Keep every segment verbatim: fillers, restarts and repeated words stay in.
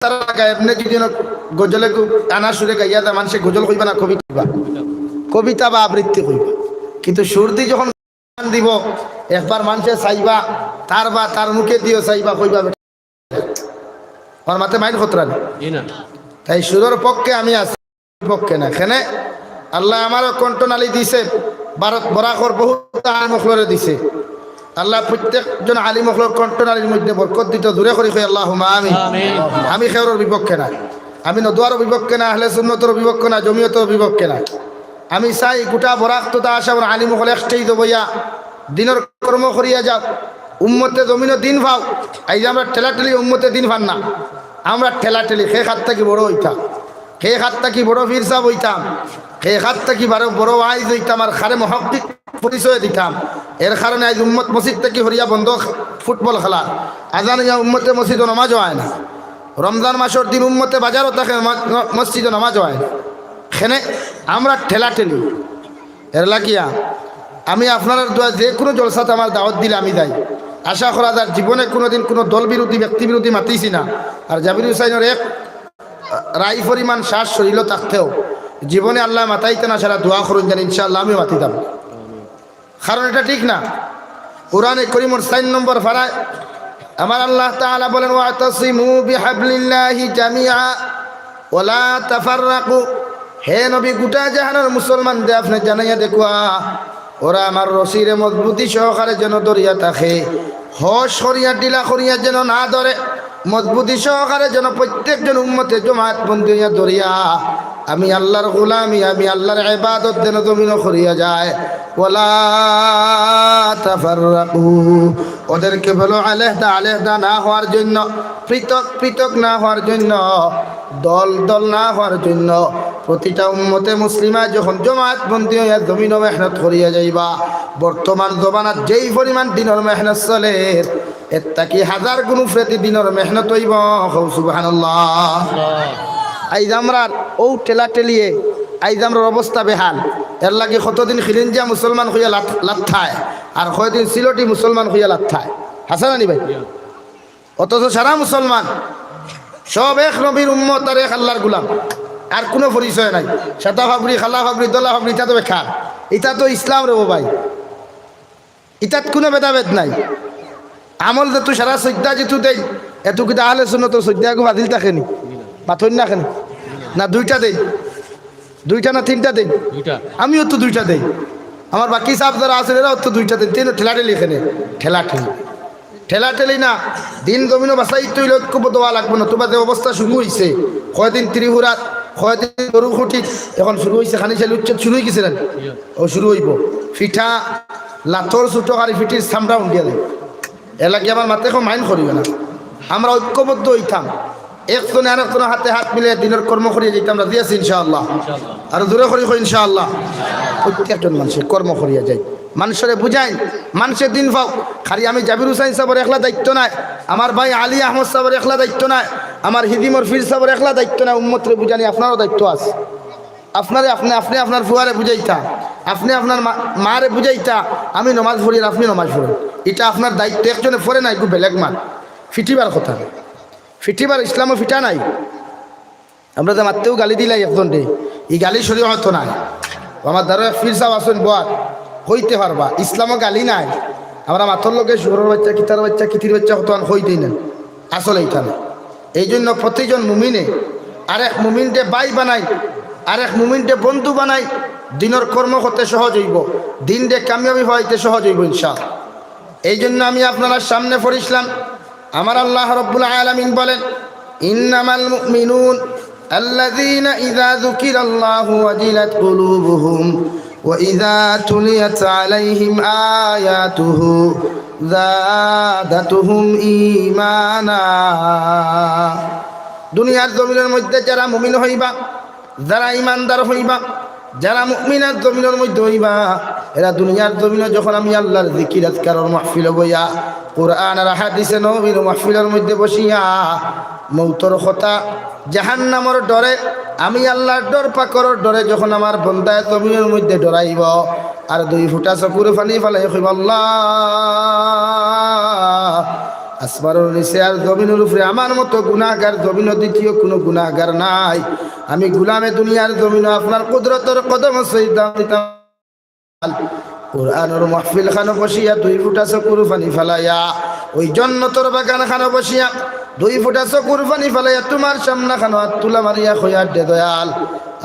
তারা গায়, এমনে যদি না গজলে গু-, আনা সুরে গাইয়া দেয়, মানষে গজল কইবা না কবিতা কইবা? কবিতা বা আবৃত্তি কইবা। কিন্তু সুরদি যখন দিব, একবার মানষে চাইবা, তার বা তার মুখে দিও চাইবা, কইবা, "বেটা, আমার মাতে মাইন খতরা নেই।" জি না। তাই সুরর পক্ষে আমি আছি, বিপক্ষে না। এখানে আল্লাহ আমারও কণ্ঠনালী দিছে, ভারত বরাকর বহুত আলিম অকলরে দিছে। আল্লাহ প্রত্যেকজন আলিম অকলর কণ্ঠনালীর মধ্যে বরকত দিত। জোরে করি কই, "আল্লাহুম্মা আমিন।" আমিন। আমি কেউরর বিপক্ষে না, আমি নদওয়ারও বিপক্ষে না, আহলে সুন্নতর বিপক্ষে না, জমিয়তর বিপক্ষে না। আমি চাই গোটা বরাক তথা আসামর আলিম অকল এক stage বইয়া দিনর কর্ম করিয়া যাও, উম্মতে জমিনো দিন পাও। এই যে আমরা ঠেলাঠেলি, উম্মতে দিন পান না, আমরা ঠেলাঠেলি। কে কার থাকি বড় হইতাম, কে কার থাকি বড় পীর সাব হইতাম, কে কার থাকি বড়, বড় ওয়াইজ হইতাম, আর কারে মুহাক্কিক পরিচয় দিতাম। এর কারণে আজ উম্মত মসজিদ থাকি হরিয়া বন্ধ ফুটবল খেলা, আজান হইয়া উম্মতে মসজিদো নামাজও হয় না। রমজান মাসর দিন উম্মতে বাজারও থাকে, মা-, মসজিদো নামাজও হয় না। এখানে আমরা ঠেলাঠেলি। এর লাগিয়া আমি আপনারার দোয়া, যে কোনো জলসাত আমার দাওয়াত দিলে আমি যাই। আশা করা যায় জীবনে কোনোদিন কোনো দল বিরোধী, ব্যক্তি বিরোধী মাতিছি না। আর জাবির হুসাইনর এক রাই পরিমাণ শ্বাস শরীরও থাকতেও জীবনে আল্লাহ মাতাইতে না সারা দোয়া করুন যেন ইনশাআল্লাহ আমি মাতিতাম। কারণ এটা ঠিক না। কোরআনে করিমর চাইর নম্বর পারায় আমার আল্লাহ তাআলা বলেন, "ওয়াতাসিমু বিহাবলিল্লাহি জামিআ ওয়ালা তাফাররাকু।" হে নবী, গোটা জাহানর মুসলমানরে আপনে জানাইয়া দেখুয়া, ওরা আমার রশিরে মজবুতি সহকারে যেন ধরিয়া থাকে, হস করিয়া ঢিলা করিয়া যেন না ধরে, মজবুতি সহকারে যেন প্রত্যেকজন উম্মতে জমাতবন্দি হইয়া ধরিয়া আমি আল্লাহর গোলামি, আমি আল্লাহর ইবাদত যেন জমিনো করিয়া যায়। ওয়ালা তাফাররাকু, ওদেরকে বলো আলাদা আলাদা না হওয়ার জন্য, পৃথক পৃথক না হওয়ার জন্য, দল দল না হওয়ার জন্য। প্রতিটা উম্মতে মুসলিমা যখন জমাতবন্দি হইয়া জমিনো মেহনত করিয়া যাইবা, বর্তমান জমানাত যেই পরিমাণ দিনর মেহনত চলের, এর থাকি হাজার গুণ উপরে দিনর মেহনত হইব। কও সুবহানাল্লাহ। আইজ আমরার ও ঠেলাঠেলিয়ে, আইজ আমরার অবস্থা বেহাল। এর লাগি কতদিন খিলিঞ্জিয়া মুসলমান কইয়া লাত-, লাত্থায়, আর কয়দিন সিলটি মুসলমান কইয়া লাত্থায়। হাছা না নি ভাই? অথচ সারা মুসলমান, সব এক নবীর উম্মত আর এক আল্লাহর গোলাম, আর কোনো পরিচয় নাই। সাদা পাগড়ি, কালা পাগড়ি, ধলা পাগড়ি, ইটা তো বেকার। ইটা তো ইসলাম রে ও ভাই, ইটাত কোনো ভেদাভেদ নাই। আমল যেতু সারা সইদ্দা যেতু দেই, এতু কিতা আহলে সুন্নতর সইদ্দা এগু বাতিল থাকে নি? মাতইন না কেনে? না দুইটা দেই, দুইটা না তিনটা দেই? দুইটা। আমিও তো দুইটা দেই। আমার বাকি সাব যারা আছইন এরাও তো দুইটা দেই। তিন ঠেলাঠেলি কেনে? ঠেলাঠেলি। ঠেলাঠেলি না, দিন জমিনো বাঁচাইতে অইলে ঐক্যবদ্ধ হওয়া লাগবো, নতুবা যে অবস্থা শুরু হইছে, কয়দিন ত্রিপুরাত, কয়দিন গরুখুটিত, এখন শুরু হইছে, খানি চাইলে উচ্ছেদ শুরু হয়ে গেছে না? ও শুরু হইব। পিঠা, লাতর ছোট আর পিঠির চামড়া উন্ডিয়া দেয়। এর লাগি আমার মাতে কেউ মাইন্ড করিও না। আমরা ঐক্যবদ্ধ হইতাম, একজনে আর একজনের হাতে হাত মিলে দিনের কর্ম করিয়া যাইতাম, রাজি আছি ইনশাআল্লাহ। আর জোরে করি কই ইনশাআল্লাহ। প্রত্যেকজন মানুষের কর্ম করিয়া যাই, মানুষরে বুঝাইন, মানুষের দিন পাও। খালি আমি জাবির হুসাইন সাবর একলা দায়িত্ব নাই, আমার ভাই আলী আহমদ সাবর একলা দায়িত্ব নাই, আমার হিদিমর পীর সাবর একলা দায়িত্ব নাই, উম্মতরে বুঝানি আপনারও দায়িত্ব আছে। আপনারে, আপনে, আপনে আপনার ফুয়ারে বুঝাইতা, আপনে আপনার মা-, মারে বুঝাইতা, আমি নমাজ পড়ি আর আপনে নমাজ পড়েন, এটা আপনার দায়িত্ব। একজনে পড়ে না, একটু বেলেগ মাত, ফিটিবার কথা না, ফিটিবার ইসলামও ফিটা নাই। আমরা যে মাততেও গালি দিলাই একজনরে, এই গালি শরীয়তো নাই। আমার দ্বারা এক পীর সাব আছইন বয়াত, কইতে পারবা, ইসলামও গালি নাই। আমরা মাতর লগে শুয়োরর বাচ্চা, কিতার বাচ্চা, কিতির বাচ্চা কতখান কই দেই না, আসলে ইটা না। এই জন্য প্রতিজন মুমিনে আরেক মুমিনরে ভাই বানাই, আরেক মুমিনরে বন্ধু বানাই, দিনর কর্ম করতে সহজ হইব, দিনরে কামিয়াবি হওয়াইতে সহজ হইব ইনশাআল্লাহ। এই জন্য আমি আপনারার সামনে পড়ছিলাম, আমার আল্লাহ রব্বুল আলামিন বলেন, "ইন্নামাল মুমিনুন আল্লাযীনা ইযা যুকিরাল্লাহু ওয়াজিলাত কুলুবুহুম ওয়া ইযা তুলিয়াত আলাইহিম আয়াতুহু যাদাতুহুম ঈমানা।" দুনিয়ার জমিনের মধ্যে যারা মুমিন হইবা, যারা ইমানদার হইবা, যারা মুমিনাত জমিনের মধ্যে হইবা, এরা দুনিয়ার জমিনে যখন আমি আল্লাহর জিকির আজকারর মাহফিল বইয়া, কোরআন আর হাদিসে নবীর মাহফিলের মধ্যে বসিয়া, মৌতর কথা, জাহান্নামর ডরে, আমি আল্লাহর ডর পাকরর ডরে যখন আমার বন্দায় জমিনের মধ্যে ডরাইব, আর দুই ফুটা চকুর পানি ফালাই কইব, "আল্লাহ, আসমানর নিচে আর জমিনর উপরে আমার মতো গুনাহগার জমিনো দ্বিতীয় কুনু গুনাহগার নাই। আমি গুলামে দুনিয়ার জমিনো আপনার কুদরতর কদমো সিজদা দিতাম। কুরআনর মাহফিল খানো বসিয়া দুই ফুটা চকুর পানি ফালাইয়া, ওই জন্নতর বাগান খানো বসিয়া দুই ফুটা চকুর পানি ফালাইয়া তুমার সামনে খানো আত তুলা মারিয়া কইয়ার, দে দয়াল,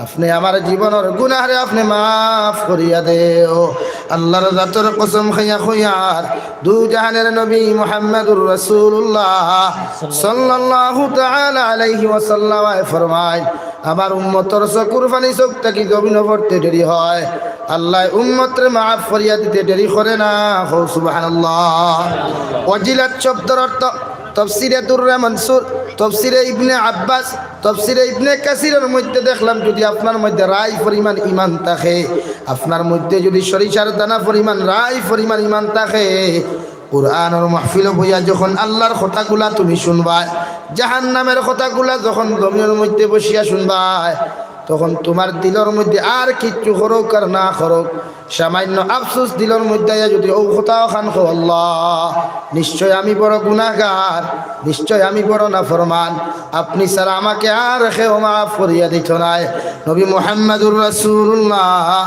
আপনে আমার জীবনর গুনাহরে আপনে মাফ করিয়া দেও। আল্লার জাতর কসম খাইয়া কইয়ার, দুজাহানের নবী মুহাম্মাদুর রাসূলুল্লাহ সাল্লাল্লাহু তাআলা আলাইহি ওয়াসাল্লাম ফরমায়, আমার উম্মতর চকুর পানি চউখ থাকি জমিনো পড়তে দেরি হয়, আল্লায় উম্মতরে মাফ করিয়া দিতে দেরি করে না। কও সুবহানাল্লাহ। ওয়াজিলাত শব্দর অর্থ, তফসিরে দুররে মনসুর, তফসিরে ইবনে আব্বাস, তফসিরে ইবনে কাসিরর মধ্যে দেখলাম, যদি আপনার মধ্যে রাই পরিমাণ ইমান থাকে, আপনার মধ্যে যদি সরিষার দানা পরিমাণ, রাই পরিমাণ ইমান থাকে, কুরআনর মাহফিলো বইয়া যখন আল্লার কথাগুলা তুমি শুনবায়, জাহান্নামের কথাগুলা যখন জমিনর মধ্যে বসিয়া শুনবায়, তখন তুমার দিলর মধ্যে আর কিচ্ছু করউক আর না করউক, সামান্য আফসোস দিলর মধ্যে আইয়া যদি অউ কথা অখান কও, আল্লাহ, নিশ্চয় আমি বড় গুনাহগার, নিশ্চয় আমি বড় নাফরমান, আপনি ছাড়া আমাকে আর কেউ মাফ করিয়া দিত নায়। নবী মুহাম্মাদুর রাসূলুল্লাহ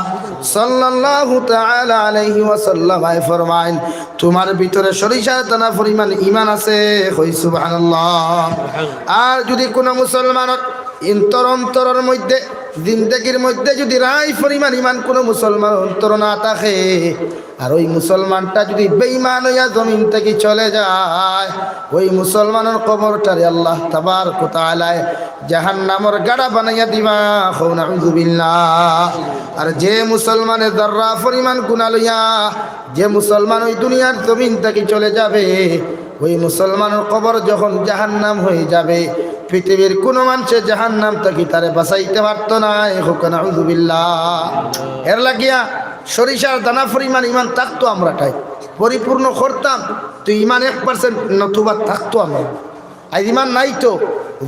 সাল্লাল্লাহু তাআলা আলাইহি ওয়াসাল্লাম ফরমাইন, তুমার ভিতরে সরিষার দানা পরিমাণ ইমান আছে, কই সুবহানাল্লাহ। আর যদি কুনু মুসলমানর অন্তর, অন্তরর মধ্যে, জিন্দেগির মধ্যে যদি রাই পরিমাণ ইমান কুনু মুসলমান অন্তর না থাকে, আর ওই মুসলমানটা যদি বেঈমান অইয়া জমিন থাকি চলে যায়, ওই মুসলমানর কবরটারে আল্লাহ তাবারক ওয়া তাআলায় জাহান্নামর গাড়া বানাইয়া দিবা। কও নাউজুবিল্লাহ। আর যে মুসলমানে যাররা পরিমাণ গুনাহ লইয়া যে মুসলমান ওই দুনিয়ার জমিন থাকি চলে যাবে, ওই মুসলমানর কবর যখন জাহান্নাম হয়ে যাবে, পৃথিবীর কুনু মানষে জাহান্নাম থাকি তারে বাঁচাইতে পারতো নায়। কও নাউজুবিল্লাহ। এর লাগিয়া সরিষার দানা পরিমাণ ইমান থাকতো আমরাটায়, পরিপূর্ণ করতাম, তো ইমান এক percent নতুবা থাকতো আমরার। আর ইমান নাই তো,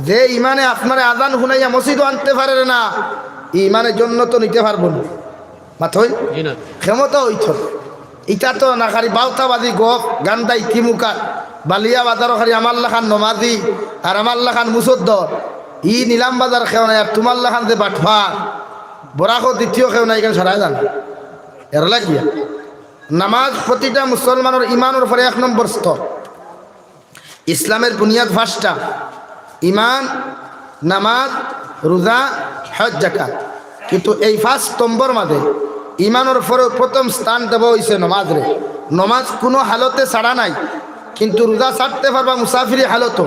যে ইমানে আপনারে আজান হুনাইয়া মসজিদো আনতে পারের না, ই ইমানে জন্নতো নিতে পারবো না। মাতইন? জি না। ক্ষমতা অইতো না। ইতা তো না খালি বাউতাবাজি গফ, গান্দা ইতিমুকা, বালিয়া বাজারো খালি আমার লাখান নমাজি, আর আমার লাখান মুসদ্দর। ই নিলাম বাজার কেউ নাই, আর তুমার লাখান যে বাটপার, বরাকো দ্বিতীয় কেউ নাই, ইখান সারায় জানে। এর লাগিয়া নামাজ প্রতিটা মুসলমানর ইমানর উপরে এক নম্বর স্তর। ইসলামের বুনিয়াদ পাঁচটা, ইমান, নামাজ, রোজা, হজ, যাকাত। কিন্তু এই পাঁচ স্তম্ভর মাঝে ইমানর পরে প্রথম স্থান দেওয়া হইছে নমাজরে। নমাজ কুনু হালতে ছাড়া নাই, কিন্তু রোজা ছাড়তে পারবা মুসাফিরি হালতো।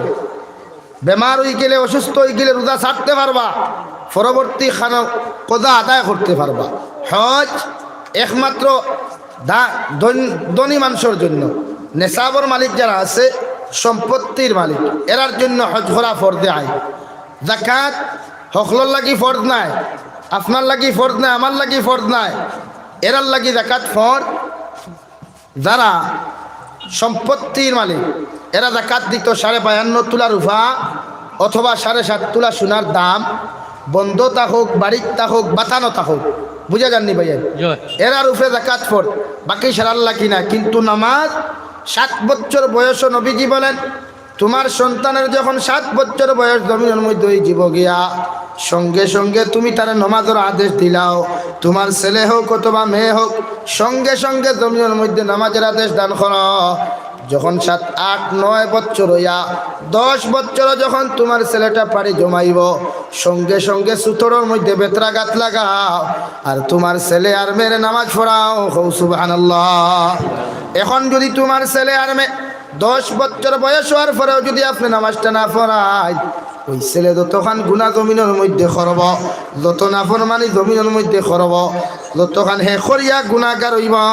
বেমার অইগেলে, অসুস্থ অইগেলে রোজা ছাড়তে পারবা, পরবর্তী খানো কজা আদায় করতে পারবা। হজ একমাত্র দা-, ধন-, ধনী মানষর জন্য, নেশাবর মালিক যারা আছে, সম্পত্তির মালিক, এরার জন্য হজ করা ফরজে আইন। যাকাত হকলর লাগি ফরজ নায়, আপনার লাগি ফরজ নায়, আমার লাগি ফরজ নায়, এরার লাগি যাকাত ফরজ। যারা সম্পত্তির মালিক, এরা যাকাত দিত সাড়ে বায়ান্ন তুলা রুফা অথবা সাড়ে সাত তুলা সোনার দাম, বন্দ থাকউক, বাড়িত থাকউক, বাতানো থাকউক, বুঝা যারনি ভাইয়া? জি। এরার উপরে যাকাত ফরজ, বাকি সারার লাগি না। কিন্তু নামাজ, সাত বছর বয়সো নবীজি বলেন, তুমার সন্তানের যখন সাত বছর বয়স জমিনর মধ্যে অইযিবো গিয়া, সঙ্গে সঙ্গে তুমি তারে নমাজর আদেশ দিলাও, তুমার ছেলে হউক অথবা মেয়ে হউক, সঙ্গে সঙ্গে জমিনর মধ্যে নামাজর আদেশ দান করো। যখন সাত, আট, নয় বছর অইয়া দশ বছর যখন তুমার ছেলেটা পাড়ি জমাইবো, সঙ্গে সঙ্গে সুতরর মধ্যে বেত্রাঘাত লাগাও, আর তুমার ছেলে আর মেয়েরে নামাজ পড়াও। কও সুবহানাল্লাহ। এখন যদি তুমার ছেলে আর মেয়ে দশ বছর বয়স অওয়ার পরেও যদি আপনে নামাজটা না পড়াইন, ওই ছেলে যতখান গুনা জমিনর মধ্যে করবো, যত নাফরমানি জমিনর মধ্যে করবো, যতখান হে করিয়া গুনাগার অইবো,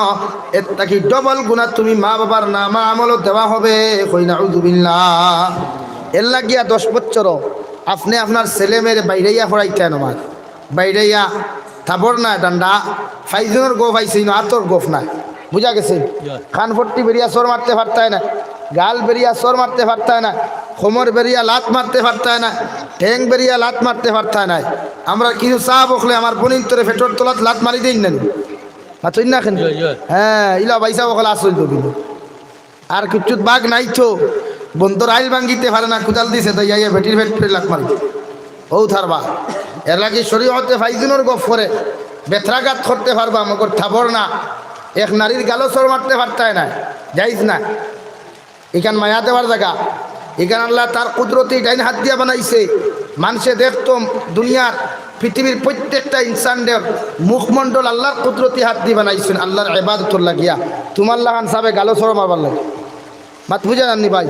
এর থাকি double গুনা তুমি মা বাবার নামা আমলো দেওয়া হবে। কই নাউজুবিল্লাহ। এর লাগিয়া দশ বছরও আপনে আপনার ছেলে মেয়েরে বাইরাইয়া পড়াইতা নামাজ। বাইরাইয়া থাবর না ডান্ডা, ফাইজুনর গফ আইছে, ইনো আতর গফ নায়। বুঝা গেছে? কান ফট্টি বেরিয়া চড় মারতে পারতায় না, গাল বেরিয়া চড় মারতে পারতায় না, কোমর বেরিয়া লাত মারতে পারতায় না, ঠেং বেরিয়া লাত মারতে পারতায় না। আমরা কিছু চা বকলে আমার বনিন্তরে পেটর তলাত লাত মারি দেইন না নি? মাতইন না কেনে? হ্যাঁ, ইলা ভাইসাব অকল আসল তো দিল। আর কিচ্ছুত বাগ নাই তো। বন্দর আইল ভাঙ্গিতে পারে না, কুদাল দিছে তো ইয়া বেটির পেট পেট লাত মারি। ও থারবা। এর লাগি শরীয়তে ফাইজুনর গফ করে, বেত্রাঘাত করতে পারবা, মগর থাবর না। এক নারীর গালো চড় মারতে পারতায় না, জাইজ না। ইখান মায়া দেওয়ার জাগা। ইখান আল্লায় তার কুদরতি ডাইন হাত দিয়া বানাইছে। মানষে দেখতো দুনিয়ার, পৃথিবীর প্রত্যেকটা ইনসানর মুখমণ্ডল আল্লার কুদরতি হাত দি বানাইছইন, আল্লার ইবাদতর লাগিয়া। তুমার লাখান সাবে গালো চড় মারবার লাগি। মাত বুঝা যাননি ভাই?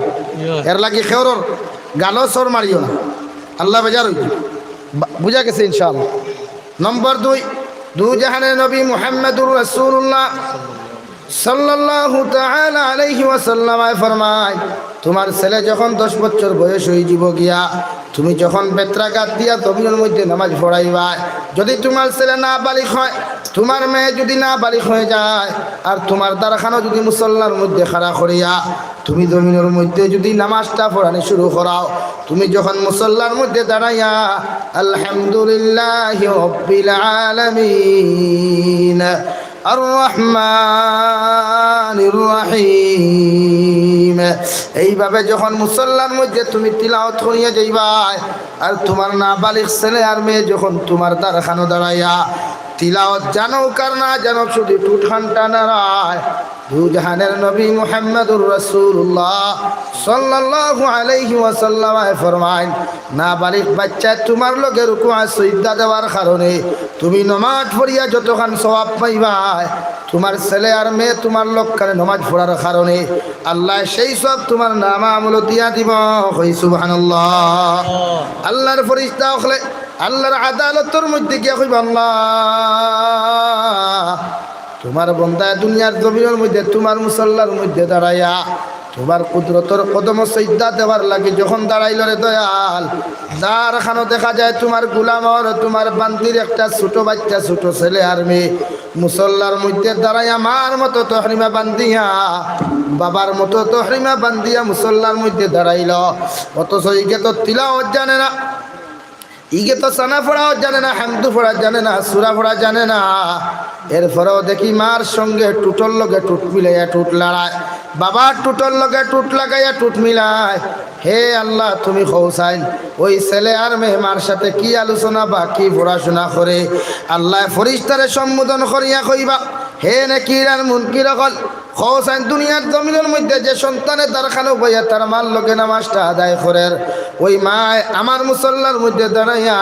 এর লাগি কেউরর গালো চড় মারিও না। আল্লায় বেজার অইবো। বা-, বুঝা গেছে ইনশাআল্লাহ। নম্বর দুই, দুজাহানের নবী মুহাম্মাদুর রাসূলুল্লাহ সাল্লাল্লাহু তাআলা আলাইহি ওয়াসাল্লামে ফরমায়, তুমার ছেলে যখন দশ বছর বয়স অইযিবো গিয়া, তুমি যখন বেত্রাঘাত দিয়া জমিনর মধ্যে নামাজ পড়াইবায়, যুদি তুমার ছেলে নাবালিগ হয়, তুমার মেয়ে যুদি নাবালিগ অইযায়, আর তুমার দারখানো যুদি মুসল্লার মধ্যে খাড়া করিয়া তুমি জমিনর মধ্যে যুদি নামাজটা পড়ানি শুরু করাও, তুমি যখন মুসল্লার মধ্যে দাঁড়াইয়া, "আলহামদুলিল্লাহি রাব্বিল আলামিন, আর রহমানির রহিম", এইভাবে যখন মুসল্লার মধ্যে তুমি তিলাওয়াত করিয়া যাইবায়, আর তুমার নাবালিগ ছেলে আর মেয়ে যখন তুমার দারখানো দাঁড়াইয়া তিলাওয়াত জানউক আর না জানউক, শুধু ঠুটখানটা নাড়ায়, দুজাহানের নবী মুহাম্মাদুর রাসূলুল্লাহ সাল্লাল্লাহু আলাইহি ওয়াসাল্লামে ফরমাইন, নাবালিগ বাইচ্চায় তুমার লগে রুকুআ সইজদা দেওয়ার কারণে তুমি নমাজ পড়িয়া যতখান সওয়াব পাইবায়, তুমার ছেলে আর মেয়ে তুমার লগে নমাজ পড়ার কারণে আল্লায় সেই সওয়াব তুমার নামা আমলো দিয়া দিবো। কই সুবহানাল্লাহ। আল্লার ফিরিস্তা অকলে, আল্লার আদালতর মধ্যে গিয়া কইবা, "আল্লাহ, তুমার বন্দায় দুনিয়ার জমিনর মধ্যে তুমার মুসল্লার মধ্যে দাঁড়াইয়া তুমার কুদরতর কদমো সইজদা দেওয়ার লাগি যখন দাঁড়াইলো রে দয়াল, দারখানো দেখা যায় তুমার গুলামর, তুমার বান্দির একটা ছোট বাইচ্চা, ছোট ছেলে আর মেয়ে মুসল্লার মধ্যে দাঁড়াইয়া মার মতো তহরিমা বান্দিয়া, বাবার মতো তহরিমা বান্দিয়া মুসল্লার মধ্যে দাঁড়াইলো, অথচ ইগে তো তিলাওয়াত জানে না।" ইগে তো সানা পড়াও জানে না, হামদু পড়া জানে না, সুরা পড়া জানে না। এরপরেও দেখি মার সঙ্গে ঠুটর লগে ঠুট মিলাইয়া ঠুট লড়ায়, বাবার ঠুটর লগে ঠুট লাগাইয়া ঠুট মিলায়। হে আল্লাহ, তুমি কও চাইন, ওই ছেলে আর মেয়ে মার সাথে কি আলোচনা বা কি পড়াশোনা করে? আল্লায় ফিরিস্তারে সম্বোধন করিয়া কইবা, "হে নেকির আর মুনকির অকল, কও চাইন দুনিয়ার জমিনর মধ্যে যে সন্তানে দারখানো বইয়া তার মার লগে নামাজটা আদায় করের, ওই মায় আমার মুসল্লার মধ্যে দাঁড়াইয়া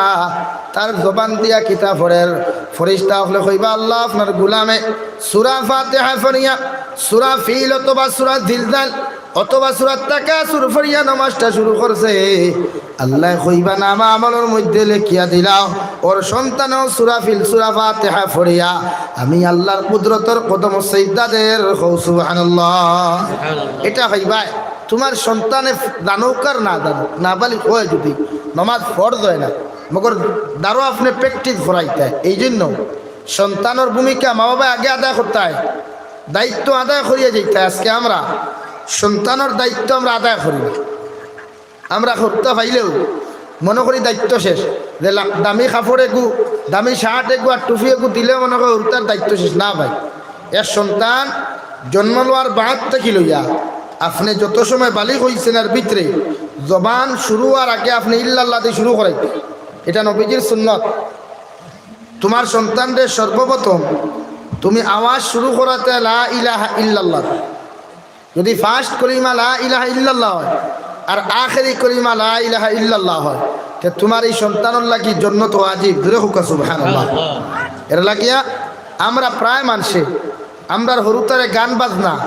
তার জবান দিয়া কিতা পড়ের?" ফিরিস্তা অকলে কইবা, "আল্লাহ, আপনার গুলামে সুরা ফাতিহা পড়িয়া সুরা ফিল অথবা সুরা জিলজাল অথবা সুরা তাকাসুর পড়িয়া নামাজটা শুরু করছে।" আল্লায় কইবা, "নামা আমলর মধ্যে লেখিয়া দিলাও, ওর সন্তানেও সুরা ফিল সুরা ফাতিহা পড়িয়া আমি আল্লার কুদরতর কদমো সইজদা দের।" কও সুবহানাল্লাহ। ইটা কইবা, তুমার সন্তানে জানউক আর না জানউক, নাবালিগ অয় যুদি, নমাজ ফরজ অয় না, মগর দারো আপনে practice করাইতা। এইজন্য সন্তানর ভূমিকা মা বাবায় আগে আদায় করতা, দায়িত্ব আদায় করিয়া যাইতা। আজকে আমরা সন্তানর দায়িত্ব আমরা আদায় করি না। আমরা হুরুতা পাইলেউ মনো করি দায়িত্ব শেষ, যে লা-, দামি কাপড় এগু, দামি shirt এগু আর টুপি এগু দিলে মনো করি হুরুতার দায়িত্ব শেষ। না ভাই, এক সন্তান জন্ম লওয়ার বাদ থাকি লইয়া আপনে যত সময় বালিগ অইছইন এর ভিতরে জবান শুরু অওয়ার আগে আপনে ইল্লাল্লাহ দি শুরু করাইতা, ইটা নবীজির সুন্নত। তুমার সন্তানরে সর্বপ্রথম তুমি আওয়াজ শুরু করাইতা লা ইলাহা ইল্লাল্লাহ। যুদি first কলিমা লা ইলাহা ইল্লাল্লাহ অয়, আর আখেরি কলিমা লা ইলাহা ইল্লাল্লাহ অয়, তে তুমার ই সন্তানর লাগি জন্নত ওয়াজিব। জোরে কউক্কা সুবহানাল্লাহ। এর লাগিয়া আমরা প্রায় মানষে, আমরার হুরুতারে গান বাজনা,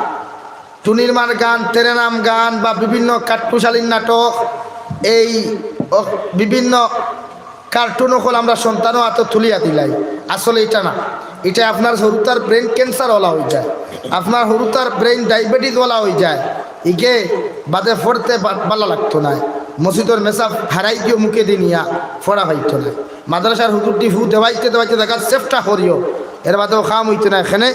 টুনির মার গান, তেরে নাম গান বা বিভিন্ন কাট্টুশালীর নাটক, এই অ-, বিভিন্ন cartoon অকল আমরা সন্তানর আতো তুলিয়া দিলাই। আসলে ইটা না, ইটা আপনার হুরুতার brain cancer ওলা অইযায়, আপনার হুরুতার brain diabetes ওলা অইযায়। ইগে বাদে পড়তে বা-, ভালা লাগতো নায়, মসজিদর মেসাব হারাই দিও মুখেদি নিয়া পড়া পাইতো নায়, মাদ্রাসার হুজুরদি ফু দেওয়াইতে দেওয়াইতে জাগাত চেষ্টা করিও, এর বাদেও কাম অইতো নায়। এখানে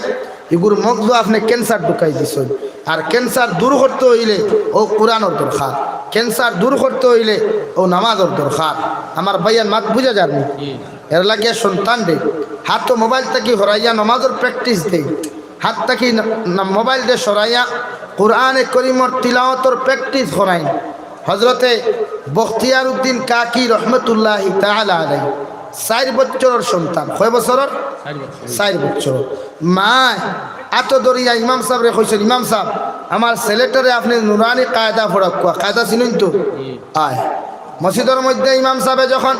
ইগুর মগজো আপনে cancer ঢুকাই দিছইন। আর cancer দূর করতে অইলে অউ কুরআনর দরকার, cancer দূর করতে অইলে অউ নামাজর দরকার। আমার ভাইয়াইন, মাত বুঝা যারনি? এর লাগিয়া সন্তানরে হাতো mobile থাকি হরাইয়া নামাজর practice দেই। হাত থাকি না, না, মোবাইলটা সরাইয়া কোরআনে করিমর তিলাওয়াতর প্র্যাকটিস করাইন। হজরতে বখতিয়ার উদ্দিন কাকি রহমতুল্লাহি তাআলা আলাইহি, চাইর বছরর সন্তান। কয় বছরর? চাইর বছর। চাইর বছর। মায় আতো ধরিয়া ইমাম সাবরে কইছইন, "ইমাম সাব, আমার ছেলেটারে আপনে নুরানি কায়দা পড়াউক্কা।" কায়দা চিনইন তো? আয়, মসজিদর মধ্যে ইমাম সাবে যখন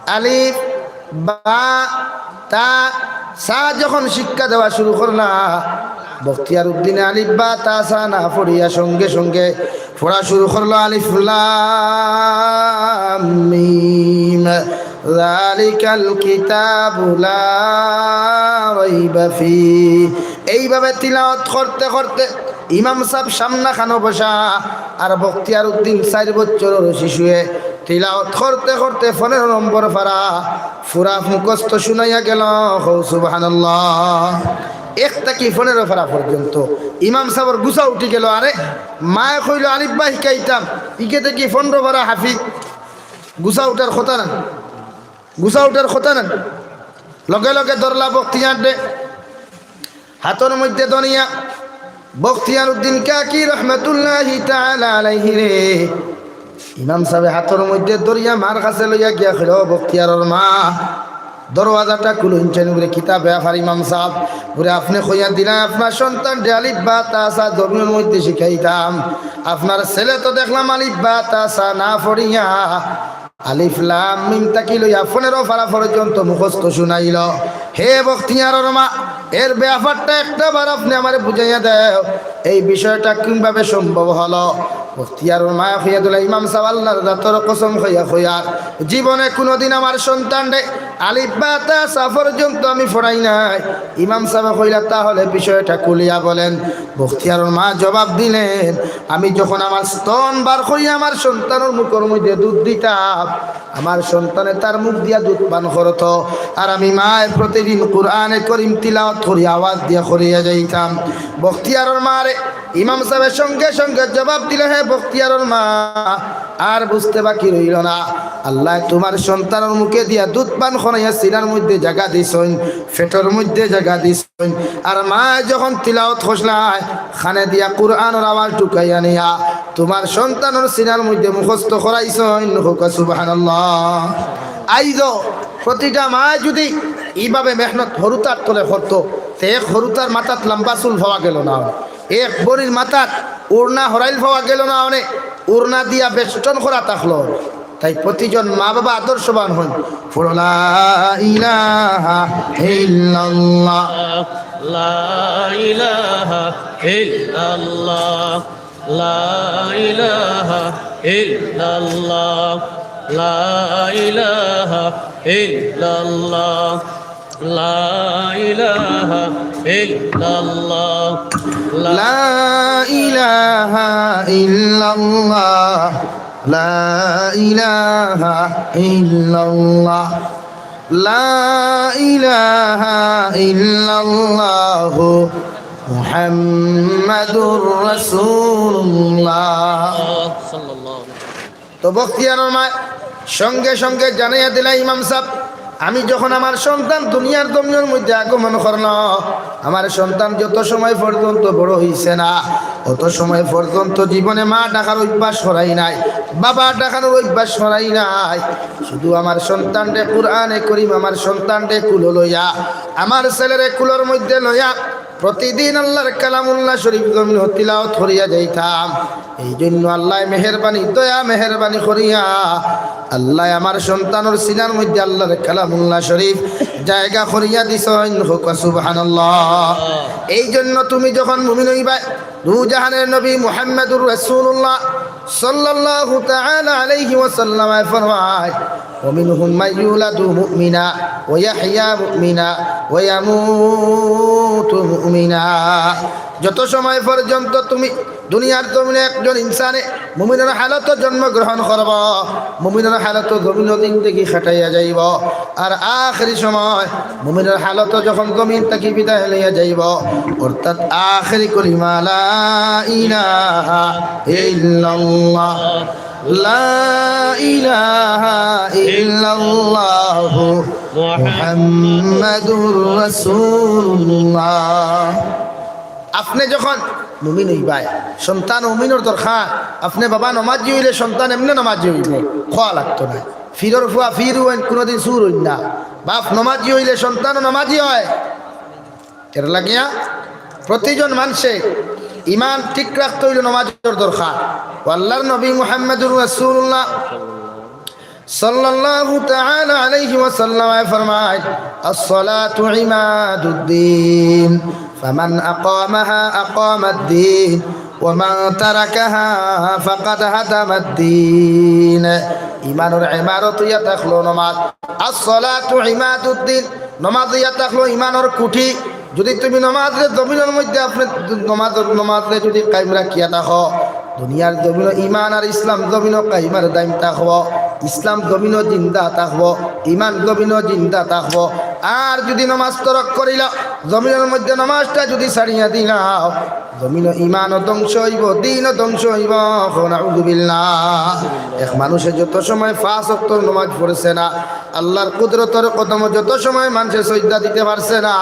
আলিফ, বা, তা, সা যখন শিক্ষা দেওয়া শুরু করলা, বখতিয়ার উদ্দিনে আলিফ, বা, তা, সা না পড়িয়া সঙ্গে সঙ্গে পড়া শুরু করলো, আলিফ, লাম, মিম, যালিকাল কিতাবু লা রাইবা ফি। এইভাবে তিলাওয়াত করতে করতে ইমাম সাব সামনা খানো বসা, আর বখতিয়ার উদ্দিন চাইর বছরর শিশুয়ে তিলাওয়াত করতে করতে পনেরো নম্বর পারা পুরা মুখস্থ শুনাইয়া গেল। কও সুবহানাল্লাহ। এক থাকি পনেরো পারা পর্যন্ত ইমাম সাবর গুছা উঠি গেল। আরে, মায়ে কইলো, "আলিফ বা শিখাইতাম, ইকে থাকি পনেরো পারা হাফিজ।" গুছা উঠার কথা না, গুছা উঠার কথা না। লগে লগে ধরলা বখতিয়াররে, হাতর মধ্যে ধরিয়া বখতিয়ার উদ্দিন কাকি রহমতুল্লাহি তাআলা আলাইহিরে ইমাম সাবে হাতর মধ্যে ধরিয়া মার কাছে লইয়া গিয়া কইলো, "বখতিয়ারর মা, দরওয়াজাটা খুলইন চাইন।" বুলে, "কিতা ব্যাপার ইমাম সাব?" বুলে, "আপনে কইয়া দিলা আপনার সন্তানরে আলিফ, বা, তা, সা জমিনর মধ্যে শিখাইতাম। আপনার ছেলে তো দেখলাম আলিফ, বা, তা, সা না পড়িয়া আলিফ লাম মিম থাকি লইয়া পনেরো পারা পর্যন্ত মুখস্থ শুনাইল। হে বখতিয়ারর মা, এর ব্যাপারটা একটা বার আপনে আমারে বুঝাইয়া দেও, এই বিষয়টা কিভাবে সম্ভব হলো?" বখতিয়ারর মায় কইয়া দিলা, "ইমাম সাব, আল্লাহর জাতর কসম খাইয়া কইয়ার, জীবনে কুনুদিন আমার সন্তানরে আলিফ বা তা সা পর্যন্ত আমি পড়াই নাই।" ইমাম সাবে কইলা, "তাহলে বিষয়টা খুলিয়া বলেন।" বখতিয়ারর মা জবাব দিলেন, "আমি যখন আমার স্তন বার করিয়া আমার সন্তানর মুখর মধ্যে দুধ দিতাম, আমার সন্তানে তার মুখ দিয়া দুধ পান করতো, আর আমি মায় প্রতিদিন কোরআনে করিম তিলাওয়াত করি আওয়াজ দিয়া করিয়া যাইতাম।" বখতিয়ারর মারে ইমাম সাবে সঙ্গে সঙ্গে জবাব দিল, "হে বখতিয়ারর মা, আর বুঝতে বাকি রইল না, আল্লায় তুমার সন্তানর মুখে দিয়া দুধ পান করাইয়া সিনার মধ্যে জাগা দিছইন, পেটর মধ্যে জাগা দিছইন।" আর মায় যখন তিলাওয়াত করছলায়, কানে দিয়া কোরআনর আওয়াজ ঢুকাইয়া নিয়া তুমার সন্তানর সিনার মধ্যে মুখস্থ করাইছইন। কউক্কা সুবহানাল্লাহ। আইজও প্রতিটা মায় যুদি ইভাবে মেহনত হুরুতার তলে করতো, তে এক হুরুতার মাথাত লম্বা চুল পাওয়া গেল না, এক বুড়ির মাথাত ওড়না হরাইল পাওয়া গেল না, অনে ওড়না দিয়া বেষ্টন করা থাকলো। তাই প্রতিজন মা বাবা আদর্শবান হইন। পড়ো লা ইলাহা ইল্লাল্লাহ। লা ইলাহা ইল্লাল্লাহ। লা ইলাহা ইল্লাল্লাহ। লা ইলাহা ইল্লাল্লাহ। লা ইলাহা ইল্লাল্লাহ। লা ইলাহা ইল্লাল্লাহ। লা ইলাহা ইল্লাল্লাহ। লা ইলাহা ইল্লাল্লাহ। মুহাম্মাদুর রাসূলুল্লাহ। তো বখতিয়ারর মায় সঙ্গে সঙ্গে জানাইয়া দিলা, "ইমাম সাব, আমি যখন আমার সন্তান দুনিয়ার জমিনর মধ্যে আগমন করলো, আমার সন্তান যত সময় পর্যন্ত বড় হইছে না, অত সময় পর্যন্ত জীবনে মা ডাকার অভ্যাস করাই নাই, বাবা ডাকানোর অভ্যাস করাই নাই। শুধু আমার সন্তানরে কোরআনে করিম, আমার সন্তানরে কুলো লইয়া, আমার ছেলেরে কুলোর মধ্যে লইয়া প্রতিদিন আল্লাহর কালামুল্লাহ শরীফ জমিন তিলাওয়াত করিয়া যাইতাম।" এই জন্য আল্লায় মেহেরবানি, দয়া মেহেরবানি করিয়া আল্লায় আমার সন্তানর সিনার মধ্যে আল্লাহর কালামুল্লাহ শরীফ জায়গা করিয়া দিছইন। কউক্কা সুবহানাল্লাহ। এই জন্য তুমি যখন মুমিন হইবায়, দুজাহানের নবী মুহাম্মাদুর রাসূলুল্লাহ সাল্লাল্লাহু তাআলা আলাইহি ওয়াসাল্লাম ফরমায়, "ওয়া মিনহুম মান ইউলাদু মুমিনা ওয়া ইয়াহইয়া মুমিনা ওয়া ইয়ামুতু মুমিনা।" যত সময় পর্যন্ত তুমি দুনিয়ার জমিনে একজন ইনসানে মুমিনর হালতো জন্মগ্রহণ করবো, মুমিনর হালতো জমিনো জিন্দেগি কাটাইয়া যাইবো, আর আখেরি সময় মুমিনর হালতো যখন জমিন থাকি বিদায় লইয়া যাইবো, অর্থাৎ আখেরি কলিমা লা ইলাহা ইল্লাল্লাহ, লা ইলাহা ইল্লাল্লাহু محمد رسول الله। আপনে যখন মুমিন অইবায়, সন্তান মুমিনর দরকার। আপনে বাবা নমাজি অইলে সন্তান এমনে নমাজি অইবো, কওয়া লাগতো নায়। ফিরর ফুয়া ফির অইন, কুনুদিন চুর অইন না। বাপ নমাজি অইলে সন্তানও নমাজি অয়। এর লাগিয়া প্রতিজন মানষে ইমান ঠিক রাখতে অইলে নমাজর দরকার। ও আল্লার নবী মুহাম্মাদুর রাসূলুল্লাহ সাল্লাল্লাহু তাআলা আলাইহি ওয়াসাল্লাম ফরমায়, "আসসালাতু ইমাদুদ্দিন, ফামান আকামাহা আকামাদ্দিন, ওয়া মান তারাকাহা ফাকাদ হাদামাদ্দিন।" ইমানর ইমারত অইয়া থাকলো নমাজ। আসসালাতু ইমাদুদ্দিন, নমাজ অইয়া থাকলো ইমানর খুঁটি। যদি তুমি নমাজরে জমিনর মধ্যে আপনে নমাজ, নমাজরে যদি কায়েম রাখিয়া থাকো, দুনিয়ার জমিনো ইমান আর ইসলাম জমিনো কায়েম আর দায়েম থাকবো, ইসলাম জমিনো জিন্দা থাকবো, ইমান জমিনো জিন্দা থাকবো। আর যদি নমাজ তরক করিলাও, জমিনর মধ্যে নমাজটা যদি ছাড়িয়া দিলাও, জমিনো ইমানও ধ্বংস অইবো, দ্বীনও ধ্বংস অইবো। কও নাউজুবিল্লাহ। এক মানুষে যত সময় পাঁচ ওয়াক্তর নমাজ পড়ছে না, আল্লার কুদরতর কদমো যত সময় মানষে সইজদা দিতে পারছে না,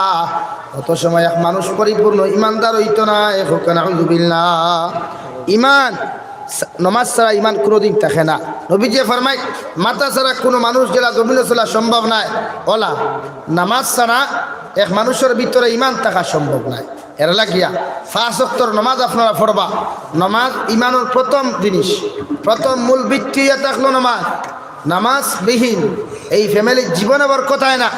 অত সময় এক মানুষ পরিপূর্ণ ইমানদার অইতো নায়। কও নাউজুবিল্লাহ। ইমান, নমাজ ছাড়া ইমান কুনুদিন থাকে না। নবীজিয়ে ফরমাইন, মাথা ছাড়া কুনু মানুষ যেলা জমিনো চলা সম্ভব নায়, অলা নমাজ ছাড়া এক মানুষর ভিতরে ইমান থাকা সম্ভব নায়। এর লাগিয়া পাঁচ ওয়াক্তর নমাজ আপনারা পড়বা। নমাজ ইমানর প্রথম জিনিস, প্রথম মূল ভিত্তি অইয়া থাকলো নমাজ। নমাজ বিহীন এই ফ্যামিলির জীবনে বরকত আয় না,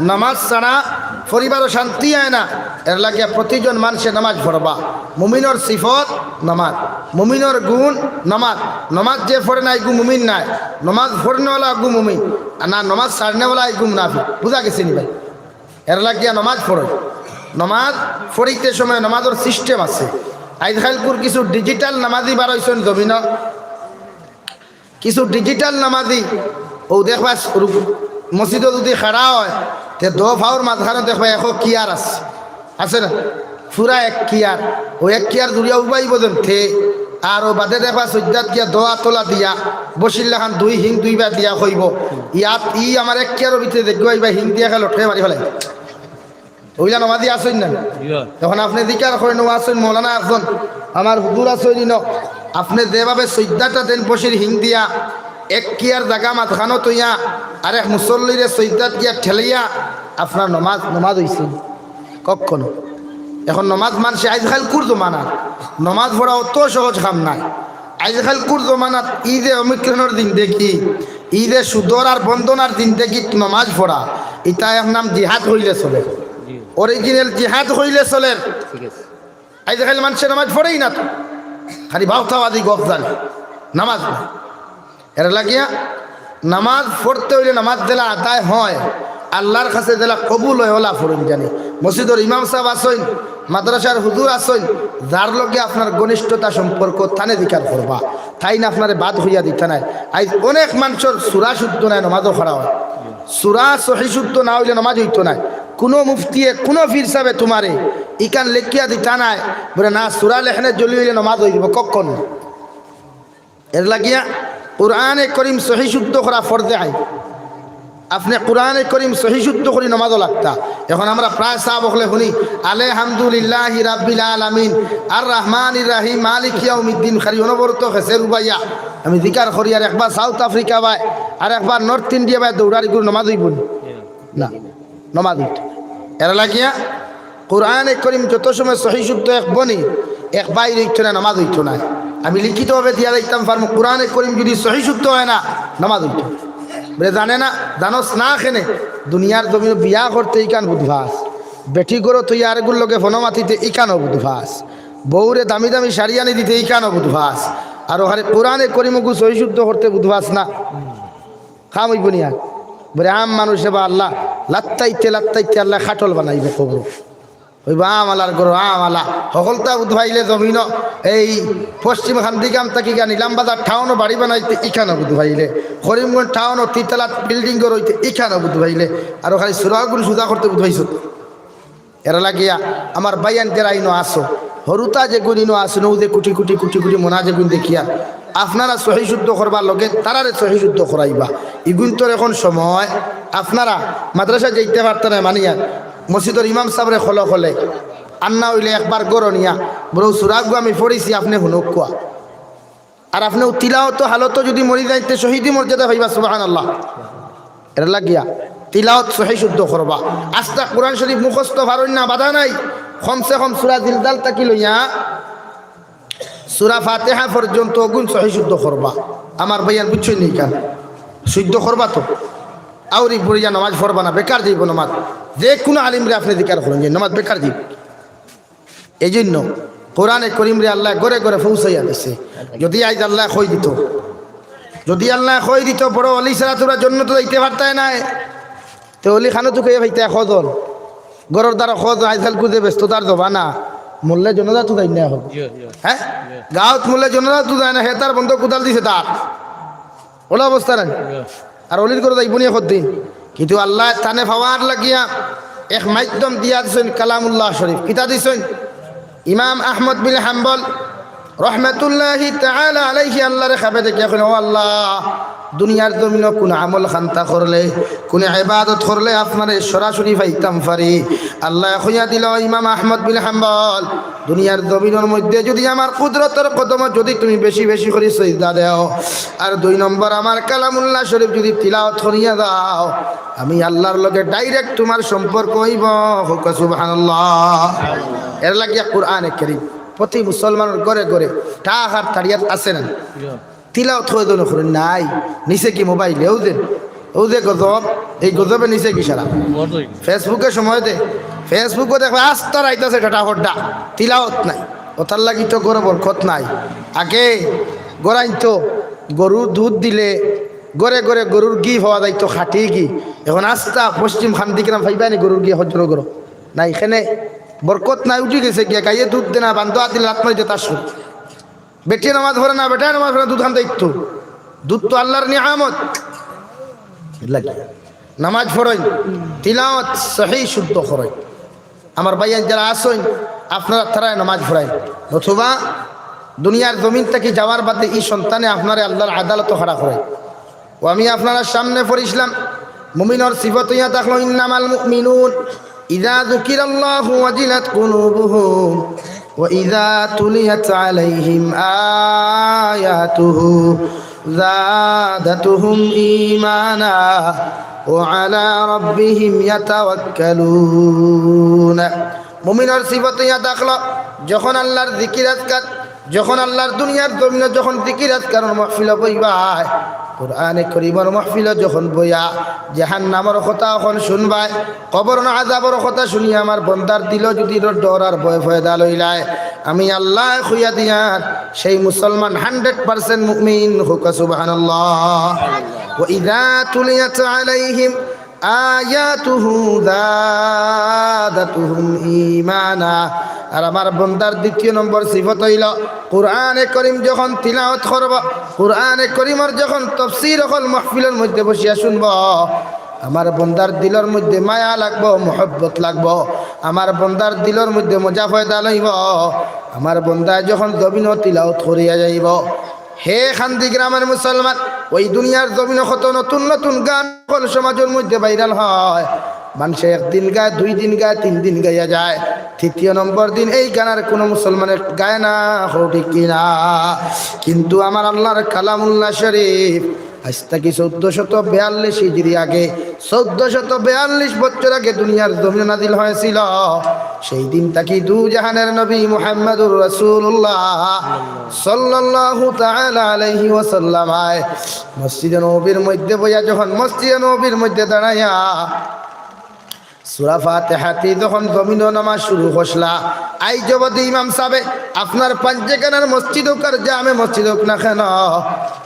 নমাজ ছাড়া পরিবারও শান্তি আয় না। এর লাগিয়া প্রতিজন মানষে নমাজ পড়বা। মুমিনর সিফত নমাজ, মুমিনর গুণ নমাজ। নমাজ যে পড়ে না, ইগু মুমিন নায়। নমাজ পড়নেওয়ালা ইগু মুমিন, আর না নমাজ ছাড়নেওয়ালা ইগু মুনাফিক। বুঝা গেছে নি ভাই? এর লাগিয়া নমাজ পড়ো। নমাজ পড়িতে সময় নমাজর সিস্টেম আছে। আইজকাইলকুর কিছু ডিজিটাল নামাজি বার অইছইন জমিনো, কিছু ডিজিটাল নামাজি, অউ দেখবা রুক-, মসজিদো যদি খাড়া অয়, তে দো ফাওর মাঝখানো দেখবা এক কিয়ার আছে, আছে না? পুরা এক কিয়ার, অউ এক কিয়ার জুড়িয়া উবাইবো যেমতে, আর অউ বাদে দেখবা সইজদাত গিয়া দো আতলা দিয়া, বশির লাখান দুই হিং দুইবা দিয়া কইবো, "ইয়াত ই আমার এক কিয়ারর ভিতরে দেখবা ইবা হিং দিয়া খালি লটকাই মারি ফালাই।" অইলা নমাজি আছইন না? ইয়া। এখন আপনে জিকার করেন, অউ আছইন মৌলানা একজন, আমার হুজুর আছইন ইনো, আপনে যেভাবে সইজদাটা দেইন বশির হিং দিয়া, এক কিয়ার জাগা মাঝখানো থইয়া, আর এক মুসল্লিরে সইজদাত গিয়া ঠেলাইয়া, আপনার নমাজ, নমাজ অইছে? কখনো। এখন নমাজ মানষে আইজকাইলকুর জমানাত নমাজ পড়া অত সহজ কাম নায়। আইজকাইলকুর জমানাত ই যে অমিক্রণর জিন্দেগি, ই যে সুদর আর বন্দনার জিন্দেগিত নমাজ পড়া, ইতা এক নাম জিহাদ কইলে চলের। অরিজিনাল জিহাদ কইলে চলের। ঠিক আছে। আইজকাইল মানষে নমাজ পড়েই না তো, খালি ভাওতাবাজি গপ জানে, নমাজ না। এর লাগিয়া নমাজ পড়তে অইলে নমাজ যেলা আদায় অয়, আল্লার কাছে যেলা কবুল অয়, অলা পড়ইন জানি। মসজিদর ইমাম সাব আছইন, মাদ্রাসার হুজুর আছইন, যার লগে আপনার ঘনিষ্ঠতা সম্পর্ক, তানে জিকার করবা, তাইন আপনারে বাদ কইয়া দিতা নায়। আইজ অনেক মানষর সূরা শুদ্ধ নায়, নমাজও খাড়া অয়। সূরা সহি শুদ্ধ না অইলে নমাজ অইতো নায়। কুনু মুফতিয়ে, কুনু পীর সাবে তুমারে ইখান লেখিয়া দিতা নায়, বুলে না, সূরা লেখনে জলি অইলে নমাজ অইযিবো, কখন? এর লাগিয়া কুরআনে করিম সহি শুদ্ধ করা ফরজে আইন। আপনে কুরআনে করিম সহি শুদ্ধ করি নমাজও লাগতা। এখন আমরা প্রায় সাব অকলে হুনি, "আলহামদুলিল্লাহি রাব্বিল আলামিন, আর রহমানির রহিম, মালিক ইয়াউমিদ্দিন", খালি অনবরত খেসে রুবাইয়া আমি জিকার করি, আর একবার সাউথ আফ্রিকা বায়, আর একবার নর্থ ইন্ডিয়া বায় দৌড়ার ইগুর নমাজ অইবো নি? না, নমাজ অইতো। এর লাগিয়া কুরআনে করিম যত সময় সহি শুদ্ধ এক বনি, এক বাইর অইতো না, নমাজ অইতো না। আমি লিখিতভাবে দিয়া যাইতাম পারমু, কুরআনে করিম যুদি সহি শুদ্ধ অয় না, নমাজ অইতো না। বুলে, "জানে না, জানোস না কেনে? দুনিয়ার জমিনো বিয়া করতে ইখান বুঝবাস, বেটি ঘরো থইয়া আরেকগুর লগে ফোনো মাতিতে ইখানও বুঝবাস, বউরে দামি দামি শাড়ি আনি দিতে ইখানও বুঝবাস, আর অখানে কুরআনে করিম অগু সহি শুদ্ধ করতে বুঝবাস না।" কাম অইবো নি আর? বুলে, আম মানুষে বা আল্লাহ লাত্তাইতে লাত্তাইতে আল্লায় খাটল বানাইবো কবরো। অইবো আম আলার ঘরো আম আলা। হকলতা বুঝবাইলে জমিনো, এই পশ্চিম খান্দিগাম থাকি গিয়া নিলাম বাজার টাউনো বাড়ি বানাইতে ইখানো বুঝবাইলে, করিমগঞ্জ টাউনো তিতালাত বিল্ডিং ঘর অইতে ইখানো বুঝবাইলে, আর অখানে সূরাগুন সুজা করতে বুঝবাইছো। এর লাগিয়া আমার ভাইয়াইন যেরা ইনো আছো, হুরুতা যেগুইন ইনো আছইন, অউ যে কুটি কুটি কুটি কুটি মনা যেগুইন দেখিয়ার, আপনারা সহি শুদ্ধ করবার লগে তারারে সহি শুদ্ধ করাইবা। ইগুইনতর এখন সময়, আপনারা মাদ্রাসাত যাইতা পারতা নায় মানিয়া, মসজিদর ইমাম সাবরে খলো খলে, আর না অইলে একবার ঘরো নিয়া, বড় সুরাগু আমি পড়ছি, আপনে হুনউক্কা। আর আপনে তিলাওয়াত হালতো যুদি মরি যাইন তে শহীদি মর্যাদা পাইবা, সুবহানাল্লাহ। এর লাগিয়া তিলাওয়াত সহি শুদ্ধ করবা। আস্তা কোরআন শরীফ মুখস্থ পারইন না, বাধা নাই, কমসে কম সূরা জিলজাল থাকি লইয়া সূরা ফাতিহা পর্যন্ত অগুইন সহি শুদ্ধ করবা। আমার ভাইয়াইন বুঝছইন নি কেন? শুদ্ধ করবা তো। আউরি পড়িয়া নামাজ পড়বা না, বেকার যাইবো নামাজ। যে কুনু আলিমরে আপনে জিকার করইন যে নামাজ বেকার যাইবো। এইজন্য কোরআনে করিমরে আল্লায় ঘরে ঘরে পৌঁছাইয়া দিছে। যুদি আইজ আল্লায় কই দিতো, যুদি আল্লায় কই দিতো, বড় অলি ছাড়া তুমরা জন্নতো যাইতা পারতায় নায়, তে অলি খানো তুকাইয়া পাইতায় কয়জন? ঘরর দ্বারো কয়জন? আইজকাল কুদে ব্যস্ততার জমানা, মরলে জনাজাত তো যাইন না অখন। হ্যাঁ, গাউত মরলে জনাজাত তো যায় না, হে তার বন্দো কুদাল দিছে তার। অলা অবস্থা নায়? আর অলির ঘরো যাইবো নি একদিন। কিন্তু আল্লায় তানে পাওয়ার লাগিয়া এক মাধ্যম দিয়া দিছইন কালামুল্লাহ শরীফ। কিতা দিছইন? ইমাম আহমদ বিন হাম্বল রহমতুল্লাহি তাআলা আলাইহি আল্লারে খাবে দেখিয়া কইন, "ও আল্লাহ, দুনিয়ার জমিনো কুন আমল খান্তা করলে, কুন ইবাদত করলে আপনারে সরাসরি পাইতাম পারি?" আল্লায় কইয়া দিলো, ইমাম আহমদ বিন হাম্বল, দুনিয়ার জমিনর মধ্যে যুদি আমার কুদরতর কদমো যুদি তুমি বেশি বেশি করি সইজদা দেও, আর দুই নম্বর আমার কালামুল্লাহ শরীফ যুদি তিলাওয়াত করিয়া যাও, আমি আল্লার লগে direct তুমার সম্পর্ক অইবো। কউক্কা সুবহানাল্লাহ। এর লাগিয়া কোরআনে করিম প্রতি মুসলমানর ঘরে ঘরে টাকার তাড়িয়াত আছে না? তিলাওয়াত কয়জনে করইন নাই? নিছে কি মোবাইলে? অউ যে, অউ যে গজব, এই গজবে নিছে কি সারা? Facebook-এ সময় দে, Facebook-ও দেখবা আস্তা রাইত আছে ডাটা হড্ডা, তিলাওয়াত নাই। অতার লাগি তো ঘরো বরকত নাই। আগে ঘরো আইনতো, গরুর দুধ দিলে ঘরে ঘরে গরুর ঘি পাওয়া যাইতো, খাঁটি ঘি। অখন আস্তা পশ্চিম খান দিকে না পাইবা নি গরুর ঘি হজরো গরো? নাই, এখানে বরকত নাই, উঠি গেছে গিয়া। গাইয়ে দুধ দে না, বান্দো আদিল রাত মারি দে তার সুর। বেটিয়ে নামাজ পড়ে না, বেটায় নামাজ পড়ে না, দুধ খান দেখতো। দুধ তো আল্লার নিয়ামত। এর লাগি নামাজ পড়ইন, তিলাওয়াত সহি শুদ্ধ করইন। আমার ভাইয়াইন যারা আছইন, আপনারা তারারে নামাজ পড়াইন। নতুবা দুনিয়ার জমিন থাকি যাওয়ার বাদে ই সন্তানে আপনারে আল্লার আদালতো খাড়া করইন। ও আমি আপনারার সামনে পড়ছিলাম, মুমিনর সিফত অইয়া থাকলো, إنما المؤمنون إذا ذكر الله وجلت قلوبهم وإذا تليت عليهم آياته زادتهم إيمانا وعلى ربهم يتوكلون। মুমিনর সিফত অইয়া থাকলো, যখন আল্লার জিকির আজকার, যখন আল্লার দুনিয়ার জমিনো যখন জিকির আজকারর মাহফিলো বইবায়, কোরআনে করিমর মাহফিলো যখন বইয়া জাহান্নামর কথা অখন শুনবায়, কবরর আযাবর কথা শুনিয়া আমার বন্দার দিলো যুদি ডর আর ভয় পয়দা লইলায়, আমি আল্লায় কইয়া দিয়ার, সেই মুসলমান hundred percent মুমিন। কউক্কা সুবহানাল্লাহ। وإذا تليت عليهم آياته زادتهم إيمانا। আর আমার বন্দার দ্বিতীয় নম্বর সিফত অইলো, কোরআনে করিম যখন তিলাওয়াত করবো, কোরআনে করিমর যখন তফসির অকল মাহফিলর মধ্যে বসিয়া শুনবো, আমার বন্দার দিলর মধ্যে মায়া লাগবো, মহব্বত লাগবো, আমার বন্দার দিলর মধ্যে মজা পয়দা লইবো। আমার বন্দায় যখন জমিনো তিলাওয়াত করিয়া যাইবো, হে কান্দি গ্রামর মুসলমান, অউ দুনিয়ার জমিনো কত নতুন নতুন গান অকল সমাজর মধ্যে viral হয়। মানষে একদিন গায়, দুই দিন গায়, তিন দিন গাইয়া যায়, তৃতীয় নম্বর দিন এই গান আর কুনু মুসলমানে গায় না, কও ঠিক কি না? কিন্তু আমার আল্লার কালামুল্লাহ শরীফ আইজ থাকি চৌদ্দ শত বিয়াল্লিশ হিজরি আগে, চৌদ্দ শত বিয়াল্লিশ বছর আগে দুনিয়ার জমিনো নাজিল হয়েছিল। সেই দিন থাকি দুজাহানের নবী মুহাম্মাদুর রাসূলুল্লাহ সাল্লাল্লাহু তাআলা আলাইহি ওয়াসাল্লাম আয় মসজিদে নববীর মধ্যে বইয়া, যখন মসজিদে নববীর মধ্যে দাঁড়াইয়া সূরা ফাতিহাতি যখন জমিনো নামাজ শুরু করছলা, আইজ অবধি ইমাম সাবে আপনার পাঞ্জেখানার মসজিদ অউক আর জামে মসজিদ অউক না কেন,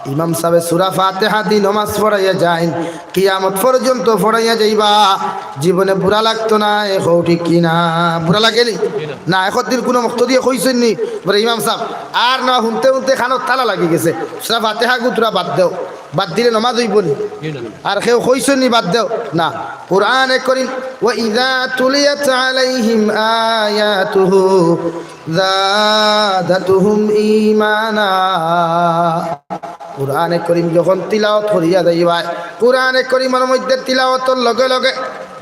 ইমাম সাবে সূরা ফাতিহাতি নামাজ পড়াইয়া যাইন, কিয়ামত পর্যন্ত পড়াইয়া যাইবা, জীবনে বুরা লাগতো নায়, কও ঠিক কি না? বুরা লাগেনি? না, একদিন কুনু মুক্তাদিয়ে কইছইন নি, বলে, "ইমাম সাব, আর না হুনতে হুনতে কানর তালা লাগি গেছে, সূরা ফাতিহাগু তুরা বাদ দেও।" বাদ দিলে নামাজ অইবো নি? আর কেউ কইছইন নি বাদ দেও? না। কোরআনে করিম, "ওয়া ইযা তুলিয়াত আলাইহিম আয়াতুহু زادتهم إيمانا। কোরআনে করিম যখন তিলাওয়াত করিয়া যাইবায়, কোরআনে করিমর মধ্যে তিলাওয়াতর লগে লগে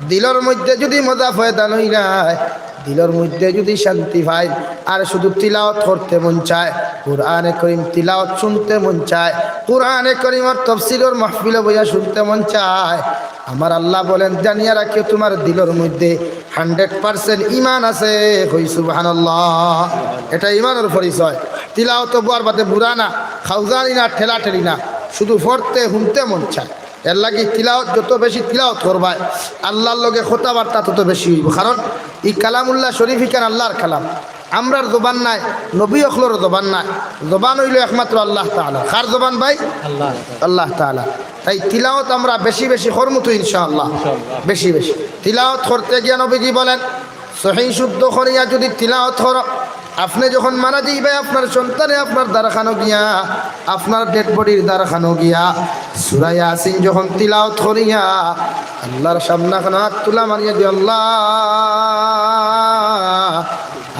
দিলর মধ্যে যুদি মজা পয়দা অইলায়, দিলর মধ্যে যুদি শান্তি পাইন, আর শুধু তিলাওয়াত করতে মন চায়, কোরআনে করিম তিলাওয়াত শুনতে মন চায়, কোরআনে করিমর তফসিরর মাহফিলো বইয়া শুনতে মন চায়, আমার আল্লাহ বলেন, জানিয়া রাখিও, তুমার দিলর মধ্যে হান্ড্রেড পার্সেন্ট ইমান আছে। কই সুবহানাল্লাহ। এটা ইমানর পরিচয়। তিলাওয়াত বওয়ার বাদে বুড়া না, খাউজানি না, ঠেলাঠেলি না, শুধু পড়তে, হুনতে মন চায়। এরলাগি তিলাওয়াত যত বেশি তিলাওয়াত করবায়, আল্লাহর লগে কথাবার্তা তত বেশি অইবো। কারণ ই কালামুল্লাহ শরীফ ইখান আল্লাহর কালাম। আমরার জবান নায়, নবী অকলর জবান নায়। জবান অইলো একমাত্র আল্লাহ তাআলা। কার জবান ভাই? আল্লাহ। আল্লাহ তাআলা। তাই তিলাওয়াত আমরা বেশি বেশি করমু তো ইনশাআল্লাহ। ইনশাআল্লাহ। বেশি বেশি। তিলাওয়াত করতে গিয়া নবীজি বলেন, সহি শুদ্ধ করিয়া যুদি তিলাওয়াত করো, আপনে যখন মারা যাইবায়, আপনার সন্তানে আপনার দারখানো গিয়া, আপনার ডেড বডির দারখানো গিয়া, সূরা ইয়াসিন যখন তিলাওয়াত করিয়া আল্লাহর সামনে খানো আত তুলা মারিয়া দিও, আল্লাহ,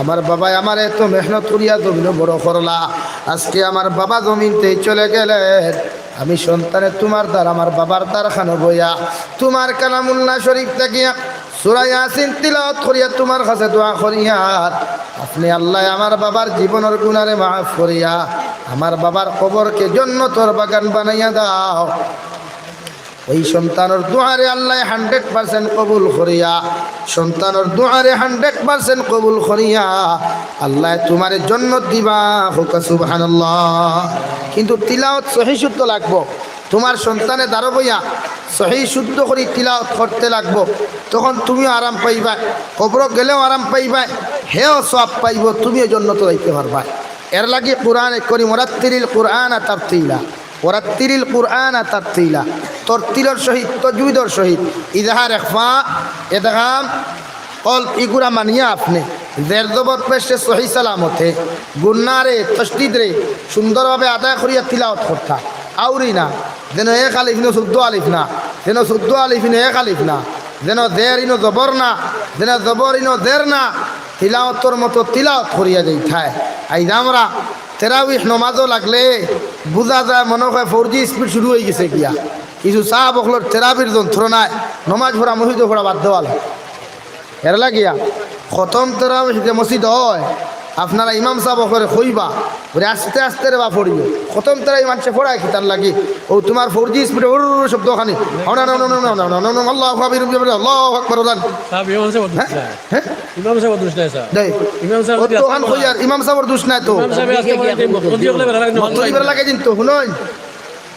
আমার বাবায় আমারে এত মেহনত করিয়া জমিনো বড় করলা, আজকে আমার বাবা জমিন থাকি চলে গেলেন, আমি সন্তানে তুমার দার, আমার বাবার দারখানো বইয়া, তুমার কালামুল্লাহ শরীফ থাকিয়া সূরা ইয়াসিন তিলাওয়াত করিয়া তুমার কাছে দোয়া করিয়ার, আপনে আল্লাহ আমার বাবার জীবনর গুনারে মাফ করিয়া আমার বাবার কবরকে জন্নতর বাগান বানাইয়া দাও। ওই সন্তানর দোয়ারে আল্লাহ হান্ড্রেড পার্সেন্ট কবুল করিয়া, সন্তানর দোয়ারে হান্ড্রেড পার্সেন্ট কবুল করিয়া আল্লাহ তুমারে জন্নত দিবা। কউক্কা সুবহানাল্লাহ। কিন্তু তিলাওয়াত সহি শুদ্ধ লাগবো। তুমার সন্তানে দারো বইয়া সহি শুদ্ধ করি তিলাওয়াত করতে লাগবো, তখন তুমিও আরাম পাইবায়, কবরো গেলেও আরাম পাইবায়, হেও সওয়াব পাইবো, তুমিও জন্নতো যাইতে পারবায়। এরলাগি কোরআনে করিম, ওরাত্তিলিল কোরআনা তারতিলা, ওরাত্তিলিল কোরআনা তারতিলা, তরতিলর সহিত, তজবিদর সহিত, ইজহার, ইখফা, ইদগাম, কলব, ইগুরা মানিয়া আপনে জের জবর পেশে সহি সালামতে গুন্নারে, তশদিদরে সুন্দরভাবে আদায় করিয়া তিলাওয়াত করতা। আউরি না, যেন এক আলিফ ইনো চৌদ্দ আলিফ না, যেন চৌদ্দ আলিফ ইনো এক আলিফ না, যেন জের ইনো জবর না, যেন জবর ইনো জের না, তিলাওয়াতর মতো তিলাওয়াত করিয়া যাইতায়। আইজ আমরা তেরাবিহ নমাজও লাগলে বুঝা যায় মনো কয় ফোর জি স্পিড শুরু অইগেছে গিয়া। কিছু সাব অকলর তেরাবির যন্ত্রণায় নমাজ পড়া, মসজিদো পড়া বাদ দেওয়া লাগে। এরলাগিয়া খতম তেরাবিহ যে মসজিদো অয়, আপনারা ইমাম সাব অকলরে কইবা, বুলে, "আস্তে আস্তে রেবা পড়িও।" খতম তেরাবিহ মানষে পড়ায় কিতার লাগি? অউ তুমার ফোর জি স্পিডে হুর শব্দ খানি। আল্লাহু আকবার, আল্লাহু আকবার, আল্লাহু আকবার। সাব, ইমাম সাব দোষ নাই। হ্যাঁ? হ্যাঁ? ইমাম সাব দোষ নাই, স্যার। দেই। ইমাম সাব ও যদি তো আস্তে খান পড়া কইয়ার, ইমাম সাবর দোষ নাই তো। ইমাম সাব আস্তে পড়া দিন, মক্তদি অকলে বেড়া লাগে, মক্তদি বেড়া লাগে দিন তো, হুনইন।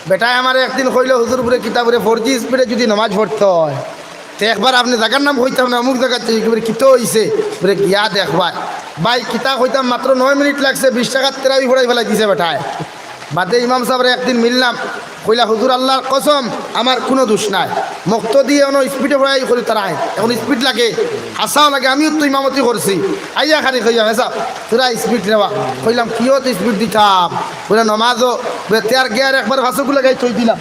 বেটায় আমারে একদিন কইলো, "হুজুর, বুলে কিতা বুলে ফোর জি স্পিডে যুদি নমাজ পড়তে অয়, তে একবার আপনে জাগার নাম কইতা না, অমুক জাগাত যাই।" বুলে, "কিতা অইছে?" বুলে, "গিয়া দেখবায়।" ভাই, কিতা কইতাম, মাত্র নয় মিনিট লাগছে, বিশ রাকাত তেরাবি পড়াই ফালাই দিছে বেটায়। বাদে ইমাম সাবরে একদিন মিললাম, কইলা, "হুজুর, আল্লাহর কসম, আমার কুনু দোষ নাই। মক্তদি অনো স্পিডে পড়াই করি তারা আইন। অখন স্পিড লাগে, হাছাও লাগে, আমিও তো ইমামতি করছি।" আইয়া খালি কইয়া, "মেসাব, তোরা স্পিড নেওয়া।" কইলাম, "কিওত স্পিড দিতাম?" বুলে, "নমাজও।" বুলে, "তেয়ার গিয়ার একবার ফাঁসুকু লাগাই থই দিলাম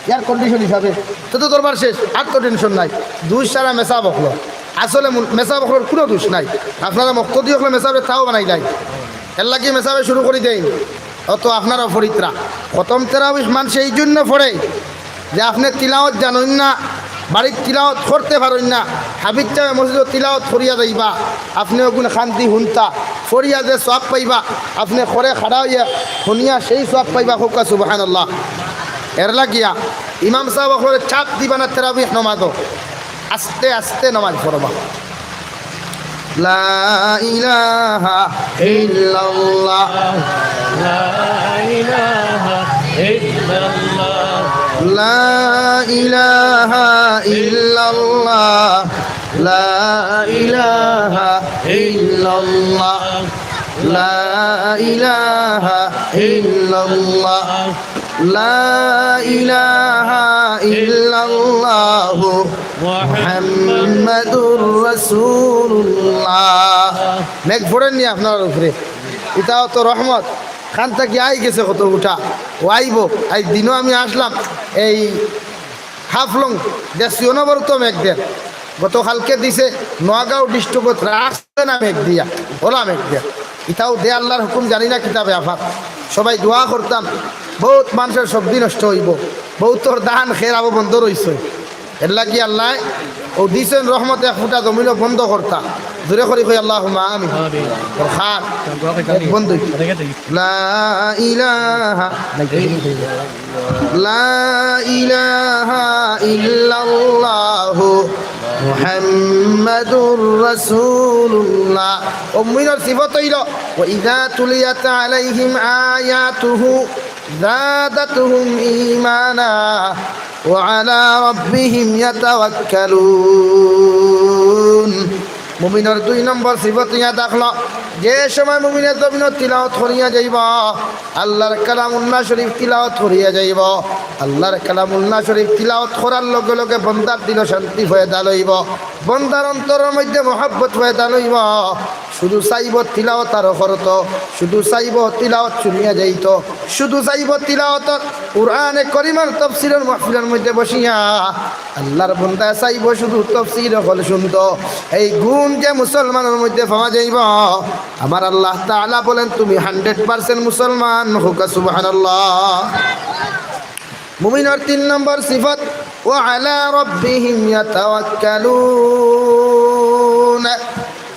এয়ার কন্ডিশন হিসাবে। তো তো দরবার শেষ, আর তো টেনশন নাই।" দোষ সারা মেসাব অকলর। আসলে মু-, মেসাব অকলর কুনু দোষ নাই। আপনারা মক্তদি অকলে মেসাবরে তাও বানাইলাইন। এরলাগি মেসাবে শুরু করি দেইন। অত আপনারাও ফরিত্রা। খতম তেরাবিহ মানষে এই জন্য পড়ে যে আপনে তিলাওয়াত জানইন না, বাড়িত তিলাওয়াত করতে পারইন না, হাফিজ সাবে মসজিদো তিলাওয়াত করিয়া যাইবা, আপনে অগুন কান্দি হুনতা, পড়িয়া যে সওয়াব পাইবা, আপনে ঘরে খাড়া অইয়া হুনিয়া সেই সওয়াব পাইবা। কউক্কা সুবহানাল্লাহ। এরলাগিয়া ইমাম সাব অকলরে চাপ দিবা না তেরাবিহ নমাজো। আস্তে আস্তে নমাজ পড়বা। لا إله إلا الله. لا إله إلا الله. لا إله إلا الله. لا إله إلا الله. لا إله إلا الله. لا إله إلا الله محمد رسول الله. মেঘ পড়ের নি আপনারার উপরে? ইটাও তো রহমত। খান থাকি আই গেছে কত উঠা। ও আইবো। আইজ দিনও আমি আসলাম এই হাফলং, দেখছি অনবরত মেঘ দের। গতকালকে দিছে নোয়াগাঁও ডিস্ট্রিক্টত রাখছে না মেঘ দিয়া, ওলা মেঘ দিয়া। ইতাও দে আল্লার হুকুম, জানি না কিতা বেয়াপার। সবাই দোয়া করতাম, বউত মানষর সবজি নষ্ট অইবো, বউতর ধান খের আবো বন্ধ রইছে। এরলাগি আল্লায় অউ দিছইন রহমত এক ফুটা জমিনও বন্ধ করতা। জোরে করি কই আল্লাহুম্মা আমিন। আমিন। আর খান বন্ধ অইছে। লা ইলাহা لا إله إلا الله محمد رسول الله. অউ মুমিনর সিফত অইলো, وإذا تليت عليهم آياته زادتهم إيمانا وعلى ربهم يتوكلون. মুমিনর দুই নম্বর সিফত ইয়া দেখলো, যে সময় মুমিনে জমিনো তিলাওত করিয়া যাইবো, আল্লার কালামুল্লাহ শরীফ তিলাওত করিয়া যাইবো, আল্লার কালামুল্লাহ শরীফ তিলাওত করার লগে লগে বন্দার দিলো শান্তি পয়দা লইবো, বন্দার অন্তরর মধ্যে মহব্বত পয়দা লইবো। শুধু চাইবো তিলাওত আরো করতো, শুধু চাইবো তিলাওত শুনিয়া যাইতো, শুধু চাইবো তিলাওত, কুরআনে করিমর তফসিরর মাহফিলর মধ্যে বসিয়া আল্লার বন্দায় চাইবো শুধু তফসির অকল শুনতো। এই গুণ যে মুসলমানর মধ্যে পাওয়া যাইবো, আমার আল্লাহ তাআলা বলেন, "তুমি hundred percent মুসলমান।" কউক্কা সুবহানাল্লাহ। মুমিনর তিন নম্বর সিফত, وعلى ربهم يتوكلون.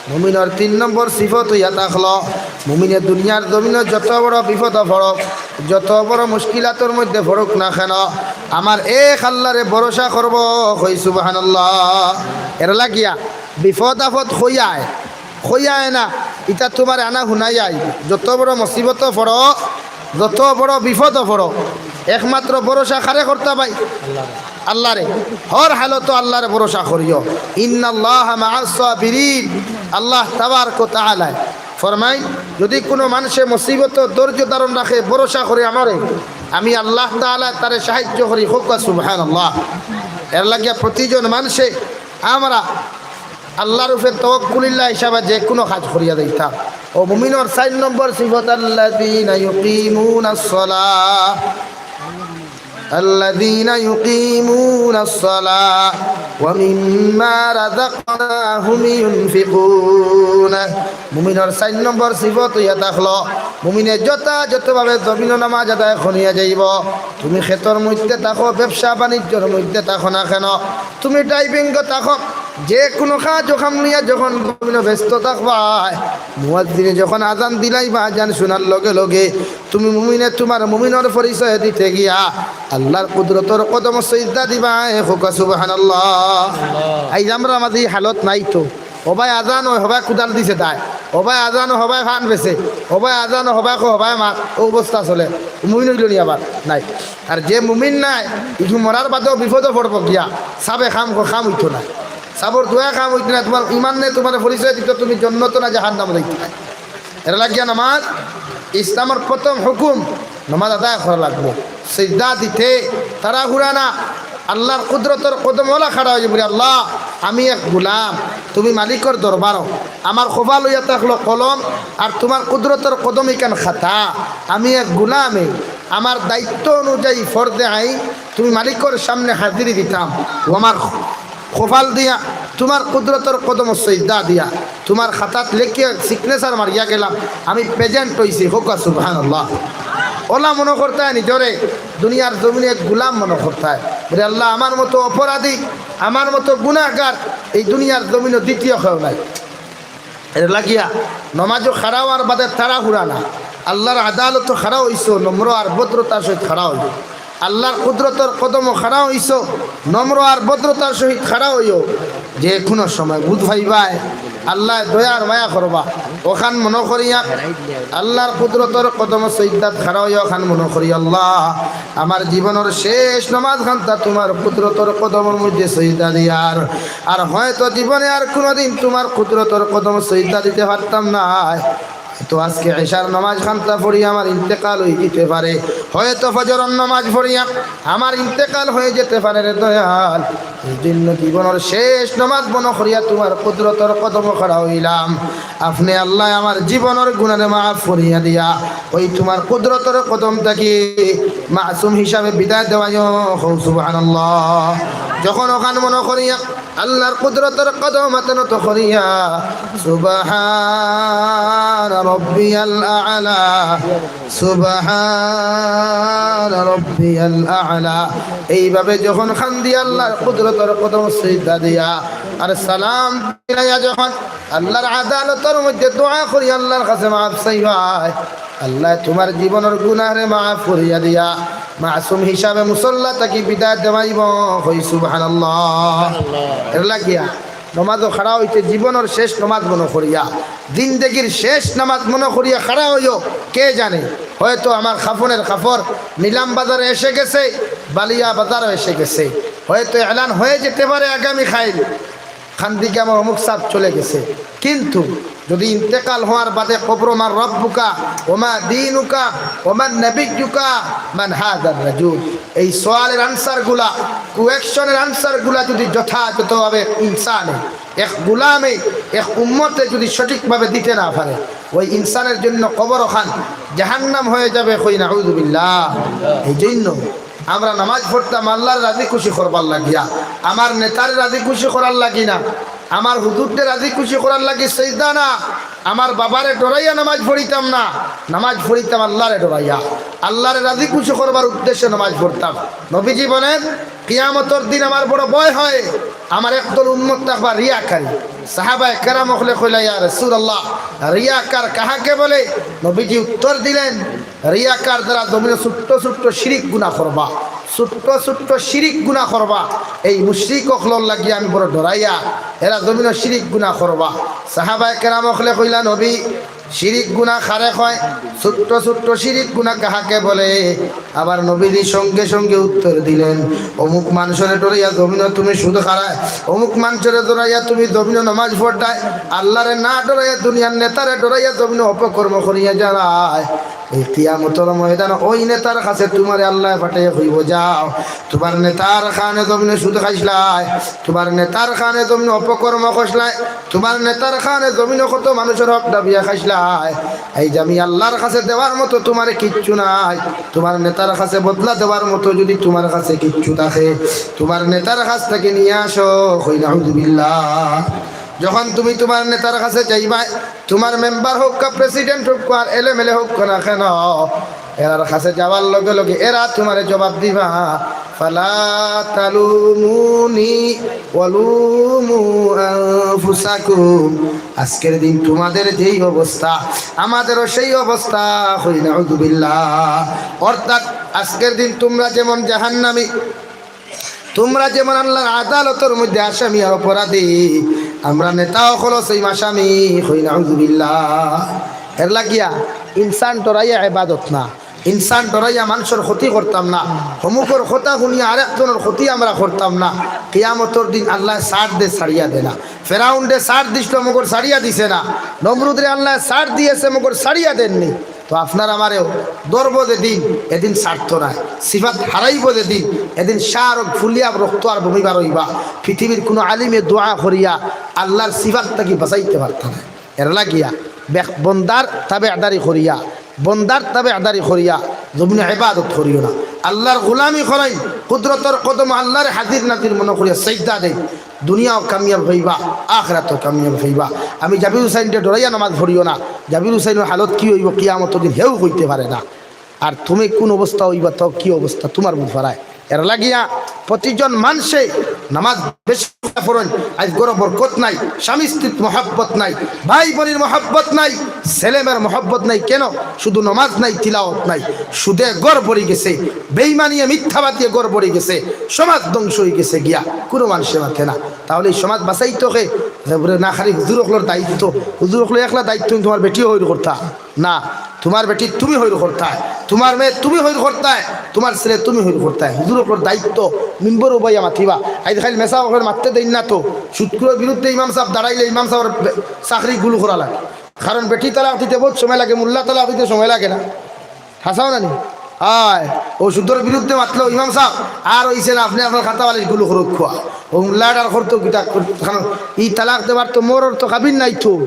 মুমিনর তিন নম্বর সিফত অইয়া থাকলো, মুমিনে দুনিয়ার জমিনো যত বড় বিপদো পড়ুক, যত বড় মুশকিলাতর মধ্যে পড়ুক না কেন, আমার এক আল্লারে ভরসা করবো। কই সুবহানাল্লাহ। এরলাগিয়া বিপদ আপদ কইয়ায়, কইয়ায় না, ইতা তুমারে আনা হুনাইয়াই। যত বড় মুসিবতো পড়ো, যত বড় বিপদো পড়ো, একমাত্র ভরসা কারে করতা ভাই? আল্লারে। হর হালতো আল্লারে ভরসা করিও। ইন্নাল্লাহা মাআস সাবিরিন। আল্লাহ তাবারক ওয়া তাআলায় ফরমাইন, যদি কুনু মানষে মুসিবতো ধৈর্য ধারণ রাখে, ভরসা করে আমারে, আমি আল্লাহ তাআলায় তারে সাহায্য করি। কউক্কা সুবহানাল্লাহ। এরলাগিয়া প্রতিজন মানষে আমরা আল্লার উপরে তাওয়াক্কুলিল্লাহ হিসাবে যে কুনু কাজ করিয়া যাইতাম। অউ মুমিনর চাইর নম্বর সিফত, الذين يقيمون الصلاة الذين يقيمون الصلاة ومما رزقناهم ينفقون. মুমিনর চাইর নম্বর সিফত অইয়া থাকলো, মুমিনে যথাযথভাবে জমিনো নামাজ আদায় করিয়া যাইবো। তুমি খেতর মধ্যে থাকো, ব্যবসা বাণিজ্যর মধ্যে থাকো না কেন, তুমি ড্রাইভিংও থাকো, যে কুনু কাজ কাম লইয়া যখন জমিনো ব্যস্ত থাকবায়, মুয়াজ্জিনে যখন আজান দিলাইবা, আজান শুনার লগে লগে তুমি মুমিনে তুমার মুমিনর পরিচয় দিতে গিয়া আল্লার কুদরতর কদমো সইজদা দিবায়। কউক্কা সুবহানাল্লাহ। আইজ আমরার মাঝে ই হালত নাই তো। হবায় আজান অয়, হবায় কুদাল দি ছেদায়, হবায় আজান অয়, হবায় পান বেচে, হবায় আজান অয়, হবায় কয়, হবায় মার, অউ অবস্থা চলে। মুমিন অইলো নি আবার? নাই। আর যে মুমিন নায়, ইগু মরার বাদেও বিপদো পড়বো গিয়া, সাবে কাম, কাম অইতো নায়। সাবর দোয়ায় কাম অইতো নায়, তুমার ইমান নাই, তুমারে পরিচয় দিতো তুমি জন্নতো না জাহান্নামো যাইতায়। এরলাগিয়া নামাজ, ইসলামর প্রথম হুকুম, নামাজ আদায় করা লাগবো। সিজদা দিতে তাড়াহুড়া না, আল্লার কুদরতর কদমো অলা খাড়া অইযিবো, "আল্লাহ, আমি এক গুলাম, তুমি মালিকর দরবারো, আমার কপালো অইয়া থাকলো কলম, আর তুমার কুদরতর কদম ইখান খাতা, আমি এক গুলামে, আমার দায়িত্ব অনুযায়ী ফরজে আইন তুমি মালিকর সামনে হাজিরি দিতাম, অউ আমার কপাল দিয়া, তুমার কুদরতর কদমো সইজদা দিয়া, তুমার খাতাত লেখিয়া signature মারিয়া গেলাম, আমি present অইছি।" কউক্কা সুবহানাল্লাহ। অলা মনো করতায় নিজরে, দুনিয়ার জমিনো এক গুলাম মনো করতায়। বলে, "আল্লাহ, আমার মতো অপরাধী, আমার মতো গুনাহগার এই দুনিয়ার জমিনো দ্বিতীয় কেউ নাই।" এরলাগিয়া নমাজো খাড়া অওয়ার বাদে তাড়াহুড়া না। আল্লার আদালতো খাড়া অইছো, নম্র আর ভদ্রতার সহিত খাড়া অইও। আল্লার কুদরতর কদমো খাড়া অইছো, নম্র আর ভদ্রতার সহিত খাড়া অইও। যে কুনু সময় বুঝ পাইবায়, আল্লায় দয়ার মায়া করবা। অখান মনো করিয়া আল্লার কুদরতর কদমো সইজদাত খাড়া অইও, অখান মনো করিয়া, আল্লাহ, আমার জীবনর শেষ নমাজ খানতা তুমার কুদরতর কদমর মধ্যে সইজদা দিয়ার। আর হয়তো জীবনে আর কুনুদিন তুমার কুদরতর কদমো সইজদা দিতে পারতাম নায়। তো আজকে এশার নমাজ খানতা পড়ি আমার ইন্তেকাল অই যিতে পারে। হয়তো ফজরর নামাজ পড়িয়া আমার ইন্তেকাল হয়ে যেতে পারে রে দয়াল। এই জন্য জীবনর শেষ নামাজ মনো করিয়া তুমার কুদরতর কদমো খাড়া অইলাম। আপনে আল্লায় আমার জীবনর গুনারে মাফ করিয়া দিয়া ওই তুমার কুদরতর কদম থাকি মাসুম হিসাবে বিদায় দেওয়াইও। কও সুবহানাল্লাহ। যখন অখান মনো করিয়া আল্লার কুদরতর কদম আতে নত করিয়া, সুবহান রব্বিয়াল আ'লা, সুবহান রব্বিয়াল আ'লা, এইভাবে যখন কান্দিয়া আল্লার কুদরতর কদমো সিজদা দিয়া আর সালাম ফিরাইয়া যখন আল্লার আদালতর মধ্যে দোয়া করি আল্লার কাছে মাফ চাইবায়, আল্লায় তুমার জীবনর গুনারে মাফ করিয়া দিয়া মাসুম হিসাবে মুসল্লা থাকি বিদায় দেওয়াইবো। কই সুবহানাল্লাহ। এর লাগিয়া নমাজো খাড়া অইতে জীবনর শেষ নমাজ মনো করিয়া, জিন্দেগির শেষ নামাজ মনো করিয়া খাড়া অইও। কে জানে, হয়তো আমার কাফনের কাপড় নিলাম বাজারে এসে গেছে, বালিয়া বাজারও এসে গেছে, হয়তো এলান হয়ে যেতে পারে আগামী কাইল, কান্দিকে আমার অমুক সাব চলে গেছে। কিন্তু যদি ইন্তেকাল হওয়ার বাদে কবরো মান রব্বুকা, ওমা দিনুকা, ওমান নবিয়্যুকা, মান হাযার রাজুল, এই সওয়ালের আনসারগুলা, কোয়েকশনের আনসারগুলা যদি যথাযথভাবে ইনসানে, এক গুলামে, এক উম্মতে যদি সঠিকভাবে দিতে না পারে, ওই ইনসানের জন্য কবর অখান জাহান্নাম হয়ে যাবে। কই নাউযুবিল্লাহ। এই জন্য আমরা নামাজ পড়তাম আল্লারে রাজি খুশি করবার লাগিয়া, আমার নেতারে রাজি খুশি করার লাগি না, আমার হুজুররে রাজি খুশি করার লাগি সিজদা না, আমার বাবারে ডরাইয়া নামাজ পড়িতাম না, নামাজ পড়িতাম আল্লারে ডরাইয়া, আল্লারে রাজি খুশি করবার উদ্দেশ্যে নামাজ পড়তাম। নবীজি বলেন, কিয়ামতর দিন আমার বড় ভয় হয়, আমার একদল উম্মত থাকবা রিয়াকারী। সাহাবায়ে কেরাম অকলে কইলা, ইয়া রাসূলুল্লাহ, রিয়াকার কাহাকে বলে? নবীজি উত্তর দিলেন, রিয়াকার যারা জমিনো ছোট্ট ছোট্ট শিরিক গুনা করবা, ছোট্ট ছোট্ট শিরিক গুনা করবা, এই মুশরিক অকলর লাগি আমি বড় ডরাইয়া, এরা জমিনো শিরিক গুনা করবা। সাহাবায়ে কেরাম অকলে কইলা, নবী, শিরিক গুনা কারে কয়? ছোট্ট ছোট্ট শিরিক গুনা কাহাকে বলে? আবার নবীজি সঙ্গে সঙ্গে উত্তর দিলেন, অমুক মানষরে ডরাইয়া জমিনো তুমি সুদ খাড়ায়, অমুক মানষরে ডরাইয়া তুমি জমিনো নামাজ পড়তায়, আল্লারে না ডরাইয়া দুনিয়ার নেতারে ডরাইয়া জমিনো অপকর্ম করিয়া যারায়, এই কিয়ামতর ময়দানো ওই নেতার কাছে তুমারে আল্লায় পাঠাইয়া কইবো, যাও, তুমার নেতার কারণে জমিনো সুদ খাইছলায়, তুমার নেতার কারণে জমিনো অপকর্ম করছলায়, তুমার নেতার কারণে জমিনো কত মানুষর হক দাবিয়া খাইছলায়। আইজ আমি আল্লার কাছে দেওয়ার মতো তুমারে কিচ্ছু নাই। তুমার নেতার কাছে বদলা দেওয়ার মতো যদি তুমার কাছে কিচ্ছু থাকে, তুমার নেতার কাছ থাকি নিয়া আসো। কই নাউযুবিল্লাহ। যখন তুমি তুমার নেতার কাছে যাইবায়, তুমার মেম্বার হউক্কা, প্রেসিডেন্ট হউক্কা, আর এমএলএ হউক্কা না কেন, এরার কাছে যাওয়ার লগে লগে এরা তুমারে জবাব দিবা, ফালা তালুমুনি ওয়ালুমু আনফুসাকুম। আজকের দিন তুমাদের যেই অবস্থা, আমাদেরও সেই অবস্থা। কই নাউযুবিল্লাহ। অর্থাৎ আজকের দিন তুমরা যেমন জাহান্নামী, তুমরা যেমন আল্লার আদালতর মধ্যে আসামি আর অপরাধী, আমরা নেতা অকলও same আসামি। কই নাউযুবিল্লাহ। এর লাগিয়া ইনসান ডরাইয়া ইবাদত না, ইনসান ডরাইয়া মানষর ক্ষতি করতাম না, হমুকর কথা হুনিয়া আরেকজনর ক্ষতি আমরা করতাম না। কিয়ামতর দিন আল্লায় ছাড় দে, ছাড়িয়া দে না। ফেরাউনরে ছাড় দিছলো, মগর ছাড়িয়া দিছে না। নমরুদরে আল্লায় ছাড় দিয়েছে, মগর ছাড়িয়া দেননি। তো আপনার আমারেও ধরবো যেদিন, এদিন ছাড়তো নায়। সিফাত হারাইবো যেদিন, এদিন শাহ আর ফুলিয়া রক্ত আর বমি বার অইবা। পৃথিবীর কুনু আলিমে দোয়া করিয়া আল্লার সিফাত থাকি বাঁচাইতে পারতা নায়। এর লাগিয়া বেক-, বন্দার তাবেদারি করিয়া, বন্দার তাবেদারি করিয়া জমিনো ইবাদত করিও না। আল্লার গোলামি করইন, কুদরতর কদমো আল্লারে হাজির নাজির মনো করিয়া সিজদা দেইন। দুনিয়াও কামিয়াব অইবা, আখিরাতও কামিয়াব অইবা। আমি জাবির হুসাইনরে ডরাইয়া নামাজ পড়িও না। জাবির হুসাইনর হালত কি অইবো কিয়ামতর দিন, হেউ কইতে পারে না। আর তুমি কুন অবস্থা অইবা, তো কি অবস্থা তুমার বুঝ ফারায়। এর লাগিয়া প্রতিজন মানষে নামাজ বেশি পড়ইন। আইজ ঘরো বরকত নাই, স্বামী স্ত্রীর মহব্বত নাই, ভাই বইনর মহব্বত নাই, ছেলে মেয়ের মহব্বত নাই। কেন? শুধু নামাজ নাই, তিলাওয়াত নাই। সুদে ঘর ভরি গেছে, বেইমানিয়ে মিথ্যাবাদিয়ে ঘর ভরি গেছে, সমাজ ধ্বংস অইগেছে গিয়া, কুনু মানষে মাতে না। তাইলে ই সমাজ বাঁচাইতো কে? না খালি হুজুর অকলর দায়িত্ব, হুজুর অকলর একলা দায়িত্ব নি, তুমার বেটিও হইর করতা না, তুমার বেটি তুমি হইর করতায়, তুমার মেয়ে তুমি হইর করতায়, তুমার ছেলে তুমি হইর করতায়। হুজুর অকলর দায়িত্ব, মিম্বরো বইয়া মাতিবা। আইজ খালি মেসাব অকলরে মাততে দেইন না তো, সুদখুরর বিরুদ্ধে ইমাম সাব দাঁড়াইলে ইমাম সাবর বে-, চাকরি গুল করা লাগে। কারণ বেটি তালাক দিতে বউত সময় লাগে, মুল্লা তালাক দিতে সময় লাগে না। হাছা না নি? হায়, অউ সুদর বিরুদ্ধে মাতলো ইমাম সাব, আর অইছে না, আপনে আপনার খাতা বালিশ গুলো খরচ খোয়া। অউ মুল্লাটার খরচ কিতা, কারণ ই তালাক দেবার তো মোর তো কাবিন নাই তো।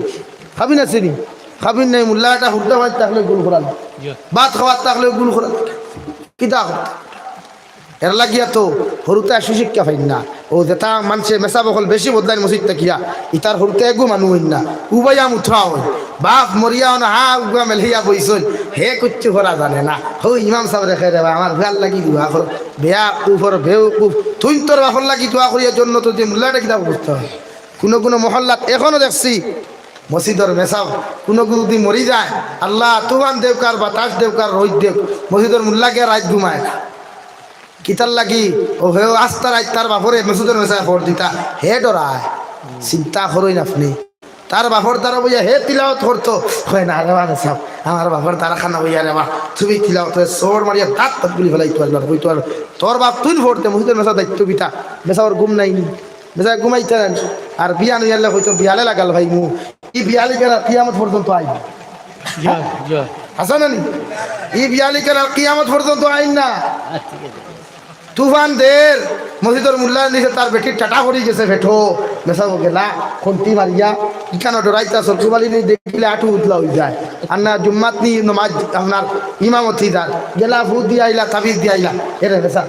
কাবিন আছে নি? কাবিন নাই, মুল্লাটা হুদ্দা ভাত থাকলে গুল খোরা না। ভাত খাওয়ার থাকলে গুল খোরা। কিতা খোরা? এর লাগিয়া তো হুরুতায় সুশিক্ষা পাইন না। অউ যেতা মানষে মেসাব অকল বেশি বদলাইন মসজিদ থাকিয়া, ইতার হুরুতায় এগু মানু অইন না। উবাইয়া মুতরা অইন। বাপ মরিয়া অন হা উবা মেলিয়া বইছইন। হে কুচ্ছু করা জানে না। হউ ইমাম সাব রেখে রে বা, আমার বেয়ার লাগি দোয়া কর। বেয়া উপর বেউকুফ। তুই তোর বাপর লাগি দোয়া করিয়া জন্য তো যে মুল্লাটা কিতাব করতে হয়। কুনু কুনু মহল্লাত এখনো দেখছি, মসজিদর মেসাব, কুনু কুনু যদি মরি যায়, আল্লাহ তুফান দেউক আর বাতাস দেউক আর রইদ দেউক, মসজিদর মুল্লা গিয়া রাইত ঘুমায় না। কিতার লাগি? অউ হে আস্তা রাইত তার বাপরে মসজিদর মেসাব খবর দিতা, হে ডরায়। চিন্তা করইন আপনে। তার বাপর দ্বারা বইয়া হে তিলাওত করতো, কয় না রে বা মেসাব, আমার বাপর দ্বারা খানা বইয়া রে বা, তুমি তিলাওত করে সোর মারিয়া দাঁত দাঁত গুলি ফেলাই তো আর কইতো আর, তোর বাপ তুই পড়তে মসজিদর মেসাব দায়িত্ব কিতা? মেসাবর ঘুম নাই নি? মেসাব ঘুমাইতা না নি? আর বিয়ান অইয়ালে কইতো বিয়ালে লাগাল ভাই মু। ই বিয়ালি কেন আর কিয়ামত পর্যন্ত আইন না? জি, জি। আছে না নি? ই বিয়ালি কেন আর কিয়ামত পর্যন্ত আইন না? আচ্ছা, ঠিক আছে। তুফান দের, মসজিদর মুল্লার নিচে তার বেটি টাটা করি গেছে ফেটো, মেসাব গেলা, খন্তি মারিয়া, ইখানো ডরাইতা সরকুবালি নি দেখিলে আটু উতলা অই যায়। আর না জুম্মাত নি নমাজ আপনার ইমামতি যার, গেলা ফু দিয়া আইলা, তাবিজ দিয়া আইলা, এরে মেসাব,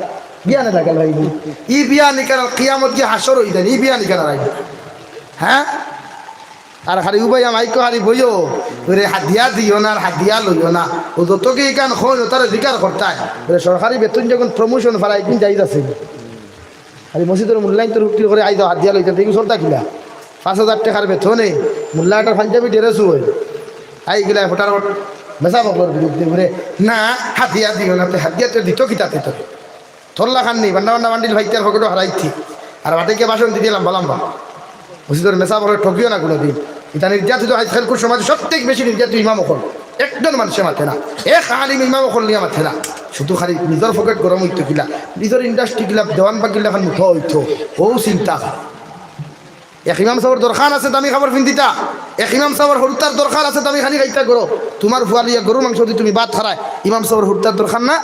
বিয়ানে লাগাল ভাই মু। ই বিয়ানি কেন আর কিয়ামত গিয়া হাসর অই যায়, ই বিয়ানি কেন আর আইন না? হ্যাঁ? আর খালি উবাইয়া মাইকো খালি বইও, ওরে হাদিয়া দিও না, আর হাদিয়া লইও না। অউ যত কি ইখান কইন, অতারে জিকার করতায়। ওরে সরকারি বেতন যখন promotion ফারা, ইখান জায়েজ আছে। খালি মসজিদর মুল্লাইন তো রুটি করে আইজ হাদিয়া লইতা, দেখি চলতা কিলা? পাঁচ হাজার টেকার বেতনে, মুল্লা এটার পাঞ্জাবি ড্রেস অয়। আই গেলা ফটার ফট, মেসাব অকলর বিরুদ্ধে ঘুরে, না, হাদিয়া দিও না, তে হাদিয়া তো দিত কিতা তে তো। তোর লাখান নি, বান্ডা বান্ডা বান্ডিল ফাইতে আর পকেটো হারাইতে। আর বাটে গিয়া ভাষণ দিতে লম্বা লম্বা। মসজিদর মেসাব অকলরে ঠকিও না কুনুদিন। ইতা নির্যাতিত আইজকালকুর সমাজে সবথেকে বেশি নির্যাতিত ইমাম অকল। একজন মানষে মাতে না। এক আলিম ইমাম অকল নিয়া মাতে না। শুধু খালি নিজর পকেট গরম অইতো কিলা, নিজর industry কিলা, দেওয়ান বাগির লাখান মুঠা অইতো। অউ চিন্তা। এক ইমাম সাবর দরকার আছে দামি কাপড় পিন্দিতা, এক ইমাম সাবর হুরুতার দরকার আছে দামি খানি খাইতা করো। তুমার ফুয়া লইয়া গরুর মাংস দি তুমি ভাত খারায়, ইমাম সাবর হুরুতার দরকার না?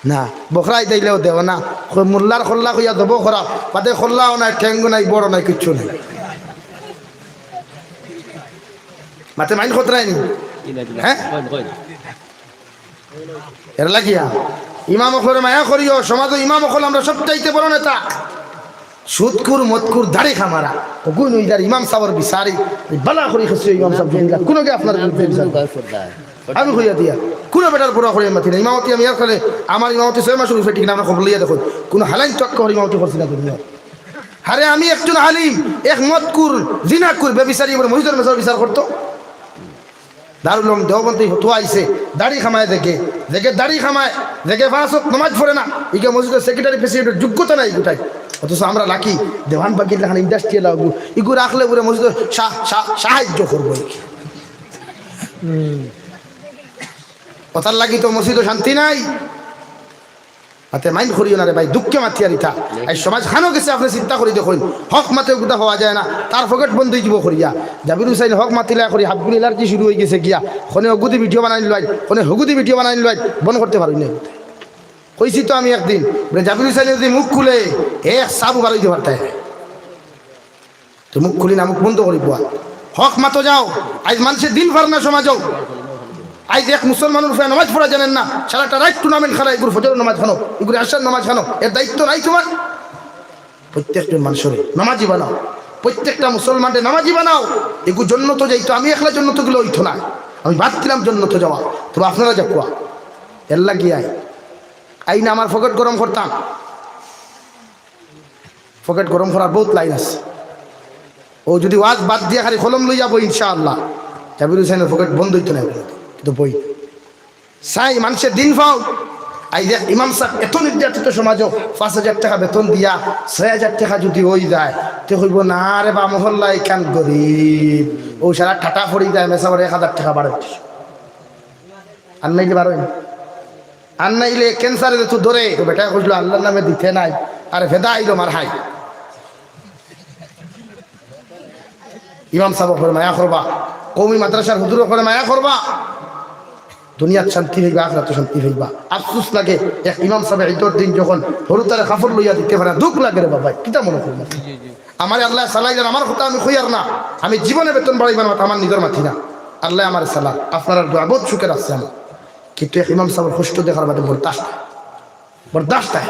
না, বখরা ইতাইলেও দেও না। কই মোল্লার খল্লা কইয়া দব করা, বাদে খল্লাও নাই, ঠেঙ্গও নাই, বড় নাই, কিচ্ছু নাই। মাতে মাইন খতরায়নি? হ্যাঁ? এর লাগিয়া ইমাম অকলরে মায়া করিও, সমাজো ইমাম অকল আমরা সবচাইতে বড় নেতা। সুদখুর, মদখুর, দাড়ি খামারা, অগুইন অইযার ইমাম সাবর বিচারি। এই বালা করি খেছি ইমাম সাব জুড়িলা, কুনুগে আপনার বিরুদ্ধে বিচার। আমি কইয়া দিয়া, কুনু বেটার পরোয়া করি মাতি না। ইমামতি আমি আর খালি, আমার ইমামতি ছয় মাসর উপরে টিকে না, আমরা খবর লইয়া দেখো, কুনু হালাইন তো আক্কা করি ইমামতি করছি না দুনিয়া। আরে আমি একজন আলিম, এক মদখুর, জিনাখুর, বেবিচারি, এবার মসজিদর মেসাবর বিচার করতো। দারুল উলুম দেওবন্দে ফতোয়া আইছে, দাড়ি খামায় যেগে, যেগে দাড়ি খামায়, যেগে পাঁচ ওয়াক্ত নামাজ পড়ে না, ইগে মসজিদর secretary president-র যোগ্যতা নাই গোটাই। অথচ আমরা লাকি, দেওয়ান বাগির লাখান industrial লাগবো, ইগু রাখলে পুরো মসজিদর সা-, সা-, সাহায্য করবো। অতার লাগি তো মসজিদো শান্তি নাই। মাতে মাইন করিও না রে ভাই, দুঃখে মাতিয়ার ইতা। এই সমাজ খানো গেছে, আপনে চিন্তা করি দেখইন। হক মাতে গুতা পাওয়া যায় না, তার পকেট বন্ধ অই যিবো করিয়া। জাবির হুসাইন হক মাতিলা করি হাবগুলি allergy শুরু অই গেছে গিয়া। খনে অগুদি video বানাইন লয়, খনে হগুদি video বানাইন লয়, বন্ধ করতে পারইন না। কইছি তো আমি একদিন, বলে, জাবির হুসাইনে যদি মুখ খুলে, এক সাবু বার অইতে পারতায় না। তো মুখ খুলি না, মুখ বন্ধ করি বুয়া। হক মাতো যাও। আইজ মানষে দিন পার না সমাজো। আইজ এক মুসলমানর ফুয়ায় নামাজ পড়া জানেন না, সারাটা রাইত tournament খেলা, ইগুর ফজরর নামাজ খানো, ইগুর এশার নামাজ খানো, এর দায়িত্ব নাই তুমার? প্রত্যেকজন মানষরে নামাজি বানাও, প্রত্যেকটা মুসলমানরে নামাজি বানাও। ইগু জন্নতো যাইতো, আমি একলা জন্নতো গেলে অইতো না, আমি বাদ দিলাম জন্নতো যাওয়া, তবে আপনারা যাউক্কা। এর লাগিয়া আই, আই না আমার পকেট গরম করতাম। পকেট গরম করার বউত লাইন আছে। অউ যদি ওয়াজ বাদ দিয়া খালি কলম লইয়া বই, ইনশাআল্লাহ, জাবির হুসাইনর পকেট বন্ধ অইতো নায়। কিন্তু বই চাই মানষে দিন পাও। আইজ এক ইমাম সাব এত নির্যাতিত সমাজো পাঁচ হাজার টেকা বেতন দিয়া ছয় হাজার টেকা যদি অই যায়, তে কইবো, "না রে বা, মহল্লা ইখান গরিব।" অউ সারা টাটা পড়ি যায়, মেসাবর এক হাজার টেকা বাড়াই দিছে। আর নাইলে বারোই না। আর নাইলে ক্যান্সারে যে তুই ধরে, তো বেটায় কইছিল, "আল্লার নামে দিতে নাই।" আর ফেদা আইলো মার হাই। ইমাম সাব অকলরে মায়া করবা, কওমি মাদ্রাসার হুজুর অকলরে মায়া করবা। দুনিয়াত শান্তি পাইবা, আখিরাতো শান্তি পাইবা। আফসোস লাগে, এক ইমাম সাবে ইদর দিন যখন হুরুতারে কাপড় লইয়া দিতে পারে না, দুখ লাগে রে বাবা, কিতা মনো করবা? আমারে আল্লায় চালাইছইন, আমার কথা আমি কইয়ার না, আমি জীবনে বেতন বাড়াইবার মাত আমার নিজর মাতি না, আল্লায় আমারে চালার, আপনারার দোয়া বউত সুখে রাখছে আমার। কিন্তু এক ইমাম সাবর কষ্ট দেখার বাদে বরদাস্ত, বরদাস্ত অয়,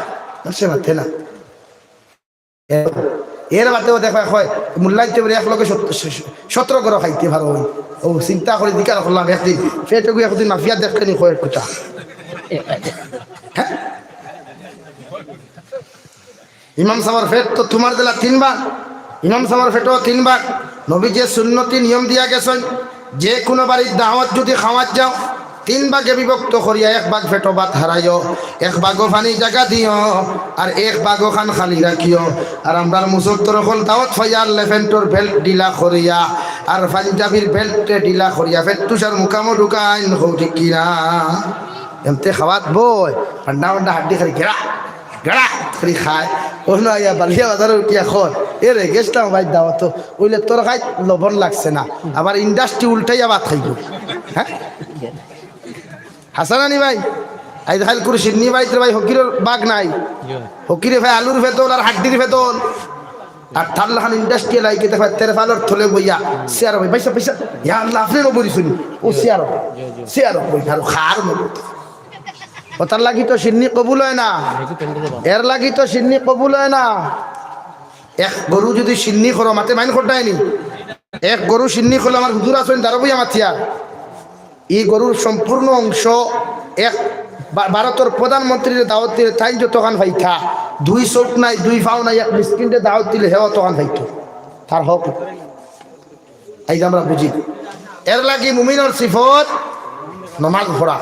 মানষে মাতে না। এর, এর বাদেও দেখা হয়, মূল্যায়িত বলে এক লগে সত-, স-, স-, সতেরো ঘরো খাইতে পারো। ও চিন্তা করি জিকার করলাম একদিন, পেটে গিয়ে একদিন মাফিয়া দেখতে নি কয়েক কুটা। হ্যাঁ? ইমাম সাবর পেট তো তুমার দিলা তিন ভাগ, ইমাম সাবর পেটও তিন ভাগ। নবীজিয়ে সুন্নতি নিয়ম দিয়া গেছইন, যে কুনু বাড়ির দাওয়াত যুদি খাওয়াত যাও, তিন ভাগে বিভক্ত করিয়া এক ভাগ পেটো ভাত হারাইও, এক ভাগো পানি জাগা দিও, আর এক ভাগো খান খালি রাখিও। আর আমরার মুসল্লির অকল দাওয়াত পাইয়া আর লেফেন্টর বেল্ট ঢিলা করিয়া, আর পাঞ্জাবির বেল্টে ঢিলা করিয়া, ফেট্টুসার মুকামো ঢুকাইন, কও ঠিক কিনা? এমতে খাওয়াত বয়, পান্ডা পান্ডা হাড্ডি খালি গেড়া, গেড়া করি খায়। অনো আইয়া বালিয়া বাজারো উঠিয়া কয়, "এ রে, গেছলাম ভাই দাওয়াতো, অইলে তরকারিত লবণ লাগছে না, আবার ইন্ডাস্ট্রি উল্টাইয়া ভাত খাইবো।" হ্যাঁ? হাছা নানি ভাই? আইজ কাইল কুরু শিন্নি বাড়িত রে ভাই, ফকিরর ভাগ নাই। ফকিরে পায় আলুর ফেতল আর হাড্ডির ফেতল। আর তার লাখান ইন্ডাস্ট্রিয়াল আইকে দেখা তেরপালর তলে বইয়া, চেয়ারো বই, "পয়সা, পয়সা, ইয়া আল্লাহ, আপনে নবরি শুনি।" ও চেয়ারো, চেয়ারো বই, আর খার মতো। ও তার লাগি তো শিন্নি কবুল অয় না, এর লাগি তো শিন্নি কবুল অয় না। এক গরু যুদি শিন্নি করো, মাতে মাইন করতায় নি? এক গরু শিন্নি করলে আমার হুজুর আছইন, দাঁড়াবইয়া মাতিয়া। ই গরুর সম্পূর্ণ অংশ এক বা-, ভারতর প্রধানমন্ত্রীরে দাওয়াত দিলে তাইন যতখান পাইতা, দুই চউখ নাই, দুই পাও নাই, এক মিসকিনরে দাওয়াত দিলে হে অতখান পাইতো। তার হক। এই যে আমরা বুঝি, এর লাগি মুমিনর সিফত নমাজ পড়া,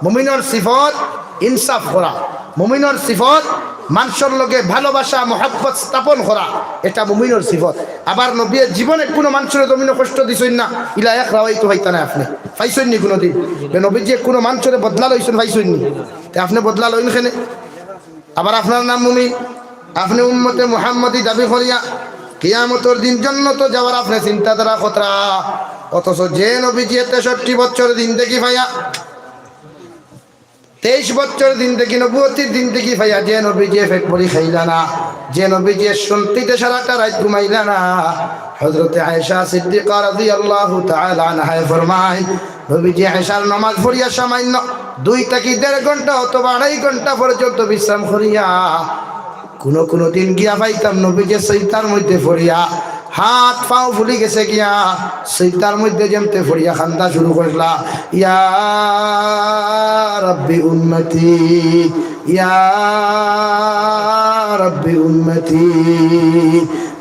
মুমিনর সিফত ইনসাফ করা, মুমিনর সিফত মানষর লগে ভালোবাসা, মহব্বত স্থাপন করা, এটা মুমিনর সিফত। আবার নবীয়ে জীবনে কুনু মানষরে জমিনো কষ্ট দিছইন না, ইলা এক রাওয়াইতো পাইতা নায় আপনে। পাইছইন নি কুনুদিন? তে নবীজিয়ে কুনু মানষরে বদলা লইছইন, পাইছইন নি? তে আপনে বদলা লইন কেনে? আবার আপনার নাম মুমিন, আপনে উম্মতে মুহাম্মদী দাবি করিয়া কিয়ামতর দিন জন্নতো যাওয়ার আপনে চিন্তাধারা কররা, অথচ যে নবীজিয়ে তেষট্টি বছর জিন্দেগি পাইয়া, তেইশ বছর জিন্দেগি, নবুয়তির জিন্দেগি পাইয়া যে নবীজিয়ে পেট ভরি খাইলা না, যে নবীজিয়ে শান্তিতে সারাটা রাইত ঘুমাইলা না, হযরতে আয়েশা সিদ্দিকা রাদিয়াল্লাহু তাআলা আনহায় ফরমাইন, নবীজি এশার নামাজ পড়িয়া সামান্য দুই থাকি দেড় ঘন্টা অথবা আড়াই ঘন্টা পর্যন্ত বিশ্রাম করিয়া কুনু কুনু দিন গিয়া পাইতাম নবীজি সিজদার মধ্যে পড়িয়া হাত পাও ফুলি গেছে গিয়া সিজদার মধ্যে যেমতে পড়িয়া কান্দা শুরু করলা, "ইয়া রাব্বি উম্মতি, ইয়া রাব্বি উম্মতি।"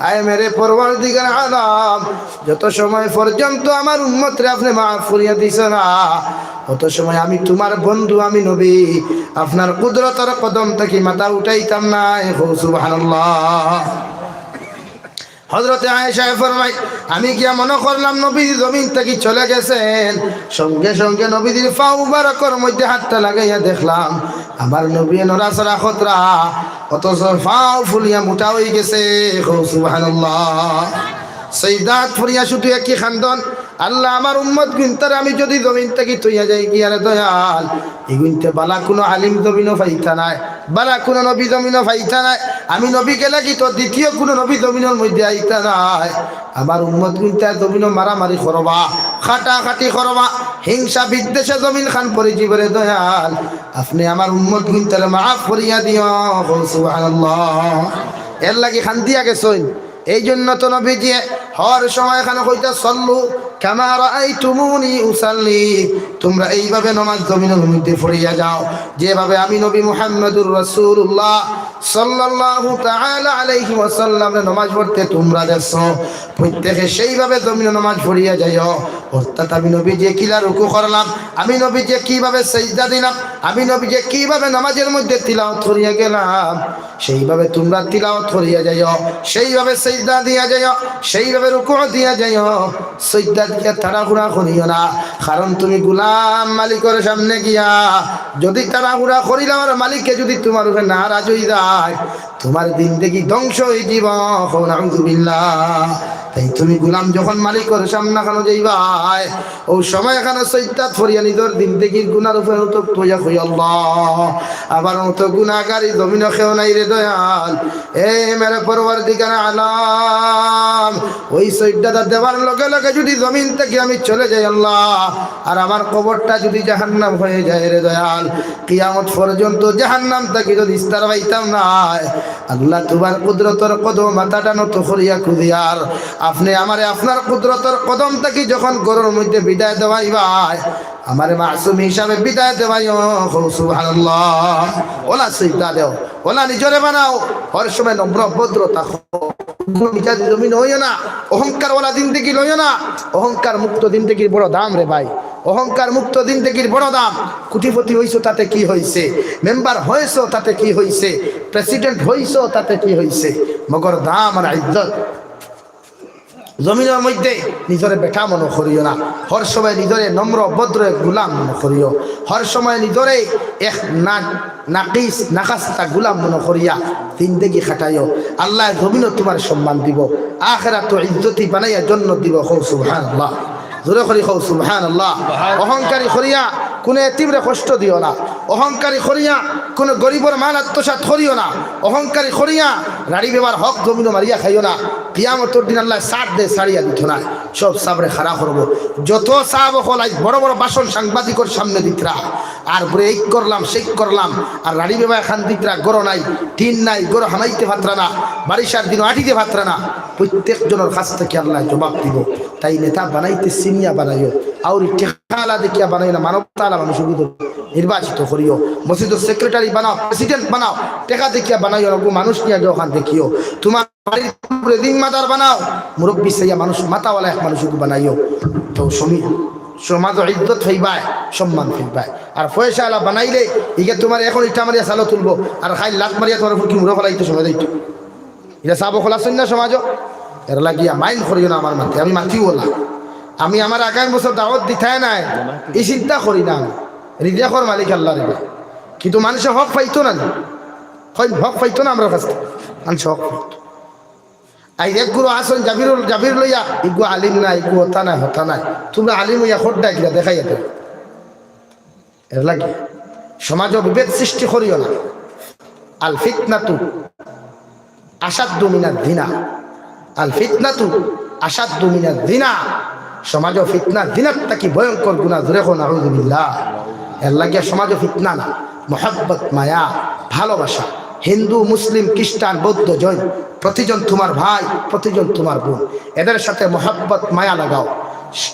আয় মেরে পরওয়ারদিগার আলম, যত সময় পর্যন্ত আমার উম্মতরে আপনে মাফ করিয়া দিছো না, অত সময় আমি তুমার বন্ধু, আমি নবী, আপনার কুদরতর কদম থাকি মাথা উঠাইতাম নায়। কও সুবহানাল্লাহ। হযরতে আয়েশায় ফরমাইন, আমি গিয়া মনো করলাম নবী জমিন থাকি চলে গেছইন, সঙ্গে সঙ্গে নবীজির পাও মুবারকর মধ্যে হাতটা লাগাইয়া দেখলাম আমার নবী নড়াচড়া কররা, অথচ পাও ফুলিয়া মোটা অইগেছে। কও সুবহানাল্লাহ। সিজদাত পড়িয়া শুধু একই কান্দন, "আল্লাহ, আমার উম্মত গুইনতারে আমি যুদি জমিন থাকি থইয়া যাই গিয়া রে দয়াল, ইগুইনতে বালা কুনু আলিম জমিনো পাইতা নায়, বালা কুনু নবী জমিনো পাইতা নায়, আমি নবী গেলে কি তো দ্বিতীয় কুনু নবী জমিনর মধ্যে আইতা নায়। আমার উম্মত গুইনতায় জমিনো মারামারি করবা, কাটাকাটি করবা, হিংসা বিদ্বেষে জমিন খান পড়ি যিবো রে দয়াল, আপনে আমার উম্মত গুইনতারে মাফ করিয়া দিও।" কও সুবহানাল্লাহ। এর লাগি কান্দিয়া গেছইন। এই জন্য তো নবীজিয়ে হর সময় এখানে কইতা, "সল্লু কামা রাআইতুমুনি উসাল্লি।" তুমরা এইভাবে নমাজ জমিনর মধ্যে পড়িয়া যাও, যেভাবে আমি নবী মুহাম্মদুর রাসূলুল্লাহ সাল্লাল্লাহু তাআলা আলাইহি ওয়াসাল্লামরে নমাজ পড়তে তুমরা দেখছো, প্রত্যেকে সেইভাবে জমিনো নমাজ পড়িয়া যাইও। অর্থাৎ আমি নবীজিয়ে কিলা রুকু করলাম, আমি নবীজিয়ে কিভাবে সিজদা দিলাম, আমি নবীজিয়ে কিভাবে নমাজের মধ্যে তিলাওয়াত করিয়া গেলাম, সেইভাবে তুমরা তিলাওয়াত করিয়া যাইও, সেইভাবে সিজদা দিয়া যাইও, সেইভাবে রুকু দিয়া যাইও। সিজদাত গিয়া তাড়াহুড়া করিও না, কারণ তুমি গুলাম মালিকর সামনে গিয়া যুদি তাড়াহুড়া করিলাও আর মালিকে যুদি তুমার উপরে নারাজ অইযায়, তুমার জিন্দেগি ধ্বংস অইযিবো। কও নাউজুবিল্লাহ। তাই তুমি গুলাম যখন মালিকর সামনে খানো যাইবায়, অউ সময় খানো সইজদাত পড়িয়া নিজর জিন্দেগির গুনার উপরে অনুতপ্ত অইয়া কই, "আল্লাহ, আমার মতো গুনাহগার ই জমিনো কেউ নাই রে দয়াল। এ মেরে পরওয়ারদিগার আলম, অউ সইজদাটা দেওয়ার লগে লগে যুদি জমিন থাকি আমি চলে যাই আল্লাহ, আর আমার কবরটা যুদি জাহান্নাম অইয়া যায় রে দয়াল, কিয়ামত পর্যন্ত জাহান্নাম থাকি যুদি নিস্তার পাইতাম নায়, আল্লাহ তুমার কুদরতর কদমো মাথাটা নত করিয়া খুজিয়ার, আপনে আমারে আপনার কুদরতর কদম থাকি যখন ঘরর মধ্যে বিদায় দেওয়াইবায়, আমারে মাসুম হিসাবে বিদায় দেওয়াইও।" কও সুবহানাল্লাহ। অলা সইজদা দেও, অলা নিজরে বানাও, হর সময় নম্র ভদ্র থাকো। নিজর জমিন অইও না, অহংকার অলা জিন্দেগি লইও না। অহংকার মুক্ত জিন্দেগির বড় দাম রে ভাই, অহংকার মুক্ত জিন্দেগির বড় দাম। কোটিপতি অইছো তাতে কি অইছে, মেম্বার অইছো তাতে কি অইছে, প্রেসিডেন্ট অইছো তাতে কি অইছে, মগর দাম আর ইজ্জত জমিনর মধ্যে নিজরে বেটা মনো করিও না। হর সময় নিজরে নম্র ভদ্র এক গুলাম মনো করিও। হর সময় নিজরে এক না-, নাকিস নাখাস্তা গুলাম মনো করিয়া জিন্দেগি কাটাইও। আল্লায় জমিনো তুমার সম্মান দিবো, আখেরাতো ইজ্জতি বানাইয়া জন্নত দিবো। কও সুবহানাল্লাহ। জোরে করি কও সুবহানাল্লাহ। অহংকারী করিয়া কুনু এতিমরে কষ্ট দিও না। অহংকারী করিয়া কুনু গরিবর মাল আত্মসাৎ করিও না। অহংকারী করিয়া রাড়ি বেবার হক জমিনো মারিয়া খাইও না। কিয়ামতর দিন আল্লায় ছাড় দে, ছাড়িয়া দিতো নায়। সব সাবরে খাড়া করবো। যত সাব অকল আইজ বড় বড় ভাষণ সাংবাদিকর সামনে দিতরা, আর পরে এই করলাম, সেই করলাম, আর রাড়ি বেবায় খান দিতরা, ঘরো নাই, টিন নাই, ঘরো হামাইতে পারতরা না, বারিশার দিনো আটিতে পারতরা না, প্রত্যেক জনর কাছ থাকি আল্লায় জবাব দিবো। তাই নেতা বানাইতে সিনিয়া বানাইও, আউরি টেকাআলা দেখিয়া বানাইও না, মানবতাআলা মানুষ নির্বাচিত করিও। মসজিদর সেক্রেটারি বানাও, প্রেসিডেন্ট বানাও, টেকা দেখিয়া বানাইও না, অগু মানুষ নিয়া গিয়া অখান দেখিও। তুমার বাড়ির উপরে জিম্মাদার বানাও, মুরব্বি চাইয়া মানুষ, মাথাআলা এক মানুষ অগু বানাইও। তো সমি-, সমাজো ইজ্জত পাইবায়, সম্মান পাইবায়। আর পয়সাআলা বানাইলে ইগে তুমারে অখন ইটা মারিয়া ছালো তুলবো, আর কাইল লাত মারিয়া তুমার ফুকি মুড়ো ফালাইতো সময় দিতো। ইটা সাব অকল আছইন না সমাজো? এর লাগিয়া মাইন্ড করিও না আমার মাতে, আমি মাতিও না। আমি আমার আগামী বছর দাওয়াত দিতায় নায়, ই চিন্তা করি না আমি। রিজেকর মালিক আল্লাহ রে ভাই। কিন্তু মানষে হক পাইতো না নি? কইন হক পাইতো না আমরার কাছ থাকি? মানষে হক পাইতো। আইজ এক গুরু আছইন জাবিরুল, জাবির লইয়া, ইগু আলিম নায়, ইগু হতা নায়, হতা নায়। তুমরা আলিম অইয়া খোদ্দা কিলা দেখাইয়া দেও। এর লাগি সমাজো বিভেদ সৃষ্টি করিও না। আল ফিতনাতু আশাদ্দু মিনাজ জিনা। আল ফিতনাতু আশাদ্দু মিনাজ জিনা। সমাজো ফিতনা জিনার থাকি ভয়ঙ্কর গুনা, জোরে কও নাউজুবিল্লাহ। এর লাগিয়া সমাজো ফিতনা না, মহব্বত, মায়া, ভালোবাসা। হিন্দু, মুসলিম, খ্রিস্টান, বৌদ্ধ, জৈন, প্রতিজন তুমার ভাই, প্রতিজন তুমার বোন। এদের সাথে মহব্বত, মায়া লাগাও।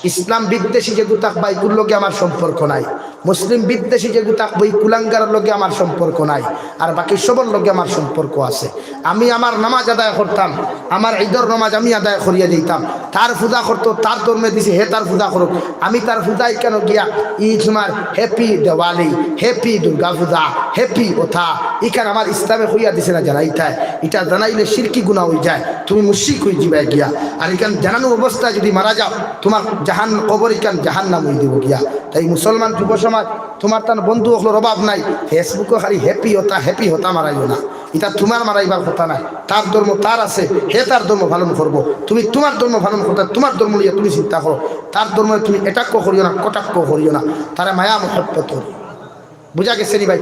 ইসলাম বিদ্বেষী যেগু থাকবা, ইগুর লগে আমার সম্পর্ক নাই। মুসলিম বিদ্বেষী যেগু থাকবা, ই কুলাঙ্গারর লগে আমার সম্পর্ক নাই। আর বাকি সবর লগে আমার সম্পর্ক আছে। আমি আমার নামাজ আদায় করতাম, আমার ঈদর নামাজ আমি আদায় করিয়া দিতাম। তার পূজা করতো, তার ধর্মে দিছে, হে তার পূজা করুক। আমি তার পূজা ইখানো গিয়া, ই তুমার হ্যাপি দেওয়ালি, হ্যাপি দুর্গা পূজা, হ্যাপি ওথা, ইখান আমার ইসলামে কইয়া দিছে না জানাইতায়। ইটা জানাইলে শিরকি গুনা অইযায়, তুমি মুশরিক অইযিবায় গিয়া। আর ইখান জানানো অবস্থায় যুদি মারা যাও, তুমার জাহান-, কবর ইখান জাহান্নাম অইযিবো গিয়া। তাই মুসলমান যুব সমাজ, তুমার তান বন্ধু অকলর অভাব নাই, Facebook-ও খালি হ্যাপি ওথা, হ্যাপি ওথা মারাইও না। ইটা তুমার মারাইবার কথা নায়। তার ধর্ম তার আছে, হে তার ধর্ম পালন করবো। তুমি তুমার ধর্ম পালন করতায়, তুমার ধর্ম লইয়া তুমি চিন্তা করো। তার ধর্মরে তুমি attack-ও করিও না, কটাক্ষ করিও না, তারে মায়া মহব্বত করিও। বুঝা গেছে নি ভাই?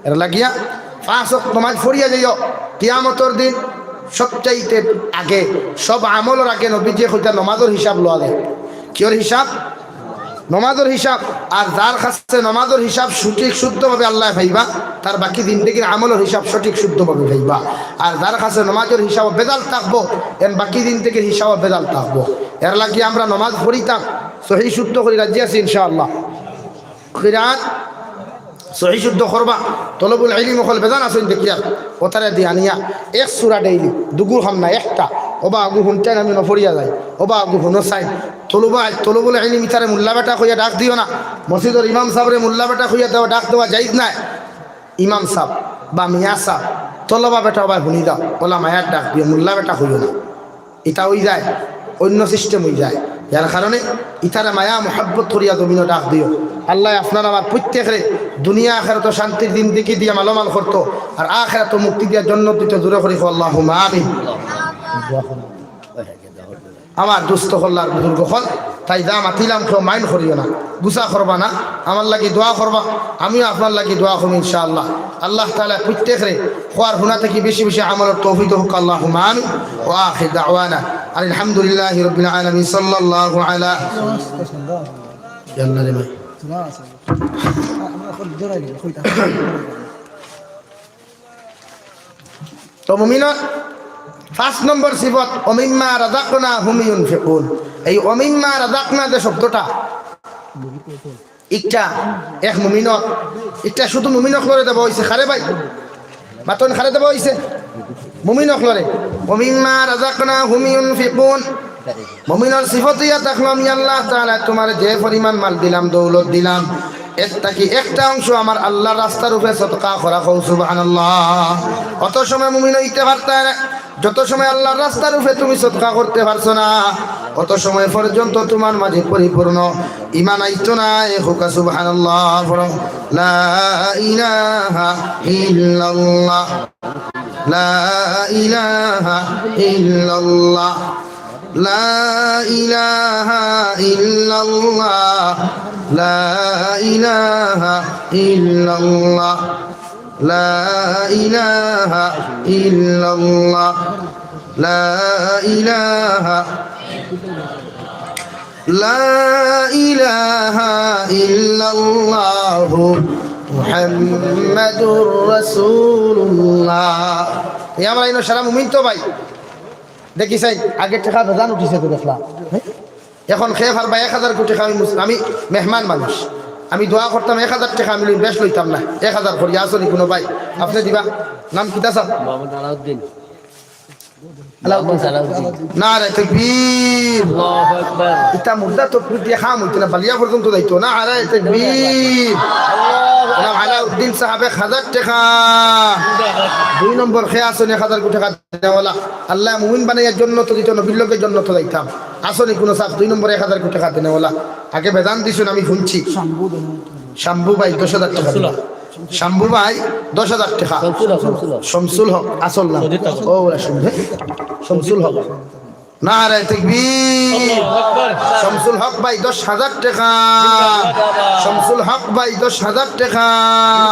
এর লাগিয়া পাঁচ ওয়াক্ত নমাজ পড়িয়া যাইও। কিয়ামতর দিন সবচাইতে আগে, সব আমলর আগে নবীজিয়ে কইতা নমাজর হিসাব লওয়া যায়। কিওর হিসাব? নমাজর হিসাব। আর যার কাছে নমাজর হিসাব সঠিক শুদ্ধভাবে আল্লায় পাইবা, তার বাকি জিন্দেগির আমলর হিসাব সঠিক শুদ্ধভাবে পাইবা। আর যার কাছে নমাজর হিসাব বেজাল থাকবো, এন বাকি জিন্দেগির হিসাব বেজাল থাকবো। এর লাগি আমরা নমাজ পড়িতাম সহি শুদ্ধ করি, রাজি আছি ইনশাআল্লাহ। কিরাত সহি শুদ্ধ করবা। তলবুল ইলিম অকল বেজান আছইন দেখিয়ার, ওতারে দিয়া আনিয়া এক সুরা ডেইলি, দুগু হাম না একটা, ওবা আগু হুনতেন আমি নফরিয়া যাই, ওবা আগু হুনো চাই। তলবা, তলবুল ইলিম ইতারে মুল্লা বেটা কইয়া ডাক দিও না। মসজিদর ইমাম সাবরে মুল্লা বেটা কইয়া দেওয়া, ডাক দেওয়া জাইজ নায়। ইমাম সাব বা মিয়া সাব, তলবা বেটা ওবায় হুনি যাও, ওলা মায়ার ডাক দিও, মুল্লা বেটা কইও না। ইতা অইযায়, অইন্য system অইযায়। যার কারণে ইতারে মায়া মহব্বত করিয়া জমিনো ডাক দিও। আল্লায় আপনার আমার প্রত্যেকরে দুনিয়া আখেরাতো শান্তির জিন্দেগি দিয়া মালামাল করতো, আর আখেরাতো মুক্তি দিয়া জন্নত দিতো। জোরে করি কও, আল্লাহুম্মা আমিন। আমার দুস্ত অকল আর বুজুর্গ অকল, তাই যা মাতিলাম কেউ mind করিও না, গুসা করবা না, আমার লাগি দোয়া করবা, আমিও আপনার লাগি দোয়া করমু ইনশাআল্লাহ। আল্লাহ তাআলা প্রত্যেকরে কওয়া হুনা থাকি বেশি বেশি আমলর তৌফিক দেউক, আল্লাহুম্মা আমিন। ওয়া আখির দাওয়ানা আলহামদুলিল্লাহি রাব্বিল আলামিন। সাল্লাল্লাহু আলা ইয়াল্লা রে ভাই। তো মুমিনর পাঁচ নম্বর সিফত, "ওমিম্মা রাযাকনাহুম ইউনফিকুন।" এই "ওমিম্মা রাযাকনা" যে শব্দটা, ইটা এক মুমিনর, ইটা শুধু মুমিন অকলরে দেওয়া অইছে। কারে ভাই? মাতইন, কারে দেওয়া অইছে? মুমিন অকলরে। "ওমিম্মা রাযাকনাহুম ইউনফিকুন।" মুমিনর সিফত ইয়া থাকলো, "আমি আল্লাহ তাআলা তুমারে যে পরিমাণ মাল দিলাম, দৌলত দিলাম, এর থাকি একটা অংশ আমার আল্লাহর রাস্তার উপরে সদকা করা।" কও সুবহানাল্লাহ। অত সময় মুমিন অইতে পারতায় না, যত সময় আল্লাহর রাস্তার উপরে তুমি সদকা করতে পারছো না, অত সময় পর্যন্ত তুমার মাঝে পরিপূর্ণ ইমান আইতো না। এ কউক্কা সুবহানাল্লাহ পড়ো। লা ইলাহা ইল্লাল্লাহ। لا إله إلا الله. لا إله إلا الله. لا إله إلا الله. لا إله إلا الله. لا إله لا إله إلا الله محمد رسول الله। এই আমরা ইনো সারা মুমিন তো ভাই। দেখি চাই, আগে টেকা বেজান উঠিছে তো দেখলাম। হ্যাঁ? এখন কে পারবা এক হাজার কোটি টেকা? আমি মুস-, আমি মেহমান মানুষ, আমি দোয়া করতাম এক হাজার টেকা, আমি লই-, বেশ লইতাম না। এক হাজার করি, আছো নি কুনু ভাই? আপনে দিবা? নাম কিতা সাব? মোহাম্মদ আলাউদ্দিন। আলাউদ্দিন। মোহাম্মদ আলাউদ্দিন। নারায়ে তাকবীর। আল্লাহু আকবার। ইতা মুর্দা তকবীর দিয়া কাম অইতো না, বালিয়া পর্যন্ত যাইতো। নারায়ে তাকবীর। আল্লাহু আকবার। আলাউদ্দিন সাব এক হাজার টেকা। দুই নম্বর কে আছো নি এক হাজার কোটি টেকা দেনেওয়ালা? আল্লায় মুমিন বানাইয়া জন্নত দিতো, নবীর লগে জন্নত যাইতাম। আছো নি কুনু সাব দুই নম্বরে এক হাজার কোটি টেকা দেনেওয়ালা? আগে বেজান দিছইন, আমি হুনছি। শাম্ভু ভাই দশ হাজার টেকা দিলা। শাম্ভু ভাই দশ হাজার টেকা। শামসুল হক, শামসুল হক। শামসুল হক, আসল নাম। ও, ওরা শুনবে। শামসুল হক। নারায়ে তাকবীর। আল্লাহু আকবার। শামসুল হক ভাই দশ হাজার টেকা। জিন্দাবাদ। শামসুল হক ভাই দশ হাজার টেকা।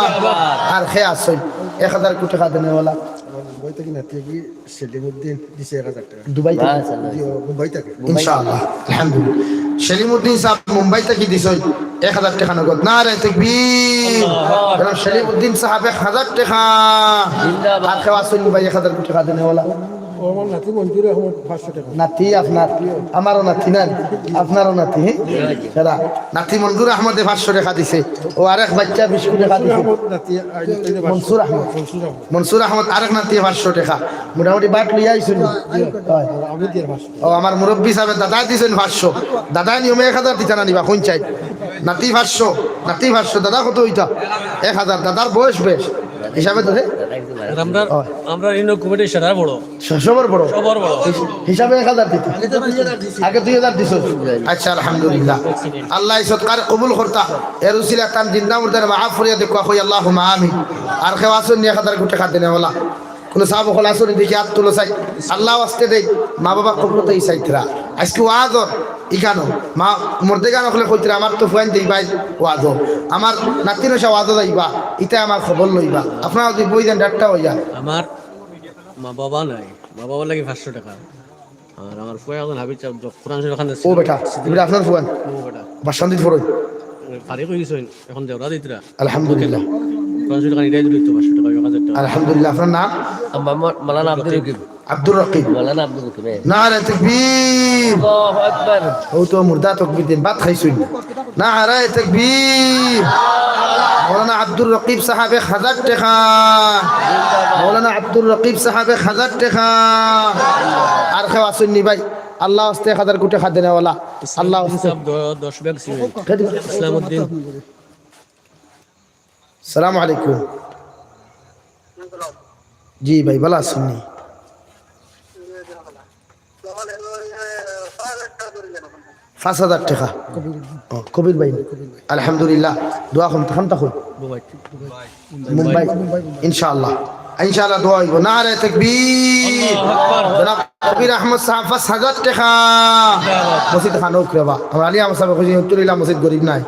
জিন্দাবাদ। আর কে আছইন এক হাজার কোটি টেকা দেনেওয়ালা? মুম্বাই থাকি নাতি কি সেলিমউদ্দিন দিছে এক হাজার টেকা। দুবাই থাকি? মাশাআল্লাহ। জি, ও মুম্বাই থাকি। ইনশাআল্লাহ, আলহামদুলিল্লাহ। সেলিমউদ্দিন সাব মুম্বাই থাকি দিছইন এক হাজার টেকা নগদ। নারায়ে তাকবীর। আল্লাহু আকবার। কারণ সেলিমউদ্দিন সাব এক হাজার টেকা। জিন্দাবাদ। আর কেউ আছইন ভাই এক হাজার কোটি টেকা দেনেওয়ালা? ও, আমার নাতি মঞ্জুর আহমদ পাঁচশো টেকা। নাতি আপনার, আমারও নাতি না, আপনারও নাতি, হ্যাঁ? সেটা নাতি মঞ্জুর আহমদে পাঁচশো টেকা দিছে, ও আরেক বাচ্চা বিশ কোটি টেকা দিছে। মঞ্জুর আহমদ নাতি, আই, মঞ্জুর আহমদ। মঞ্জুর আহমদ। মঞ্জুর আহমদ আরেক নাতি পাঁচশো টেকা। মোটামুটি বাট লইয়া আইছইন। হয়। আমি দিয়ে পাঁচশো। ও, আমার মুরব্বি সাবে দাদা দিছইন পাঁচশো। দাদা নিয়মে এক হাজার দিতা না নিবা, কোন চাই? নাতি পাঁচশো, নাতি পাঁচশো, দাদা কত অইতা? এক হাজার, দাদার বয়স বেশ। হিসাবে তো, হ্যাঁ? আর আমরা, হয়। আমরা ইনো কমিটির সেরা বড়। স-, সবর বড়? সবর বড়। হিস-, হিসাবে এক হাজার দিতা। আগে দুই হাজার দিছো। আচ্ছা, আলহামদুলিল্লাহ। আল্লায় সদকারে কবুল করতা। এর উসিলা তান জিন্দা মুর্দারে মাফ করিয়া দেউক্কা, কই আল্লাহুম্মা আমিন। আর কেউ আছইন নি এক হাজার কোটি টেকা দেনেওয়ালা? কুনু সাব অকল আছইন নি দেখি আত তুলো চাই। আল্লার ওয়াস্তে দেই, মা বাবা কবরো তাই চাইতরা। আইজকে ওয়াজ অর, ইখানো। মা মুর্দেগান অকলে কইতরা, আমার তো ফুয়াইন দেই ভাই ওয়াজ অর। আমার নাতিন অইছে ওয়াজ অর যাইবা, ইতায় আমার খবর লইবা। আপনারা যদি বই দেন ডাক্তার অইয়া। আমার মা বাবা নাই, মা বাবার লাগি পাঁচশো টেকা। আর আমার ফুয়া একজন হাফিজ সাব, কোরআন শরীফ খান ও বেটা, এ বেটা আপনার ফুয়ান? ও বেটা। বাসন্তীত পড়ইন? ফারিগ অই গেছইন, এখন দেওরা দিতরা। আলহামদুলিল্লাহ। কোরআন শরীফ খান এটাই দিল তো পাঁচশো টেকা, এক হাজার টেকা। আলহামদুলিল্লাহ, আপনার নাম? আমার মৌ-, মৌলানা আব্দুর রকিব। আব্দুর রকিব। মৌলানা আব্দুর রকিব, হ্যাঁ। নারায়ে তাকবীর। আল্লাহু আকবার। ও তো মুর্দা তকবীর দেইন, ভাত খাইছইন। নারায়ে তাকবীর। মৌলানা আব্দুর রকিব সাব এক হাজার টেকা। মৌলানা আব্দুর রকিব সাব এক হাজার টেকা। আর কেউ আছইন নি ভাই? আল্লার ওয়াস্তে এক হাজার কোটি টেকা দেনেওয়ালা। আল্লার ওয়াস্তে। সাব দ-, দশ ব্যাগ সিমেন্ট। কে দিবা? ইসলামউদ্দিন। সালামু আলাইকুম। জি ভাই, ভালা আছইন নি? পাঁচ হাজার টেকা। ও, কবির ভাই। আলহামদুলিল্লাহ। দোয়া কম, খান্তা কই? মুম্বাই। ইনশাআল্লাহ। ইনশাআল্লাহ দোয়া অইবো। নারায়ে তাকবীর। আল্লাহু আকবার। জনাব কবির আহমদ সাহেব পাঁচ হাজার টেকা। জিন্দাবাদ। মসজিদ খানো উকরেবা। আমরা আলী আহমদ সাহেব খুশি উত্তর ইলা মসজিদ গরিব নাই।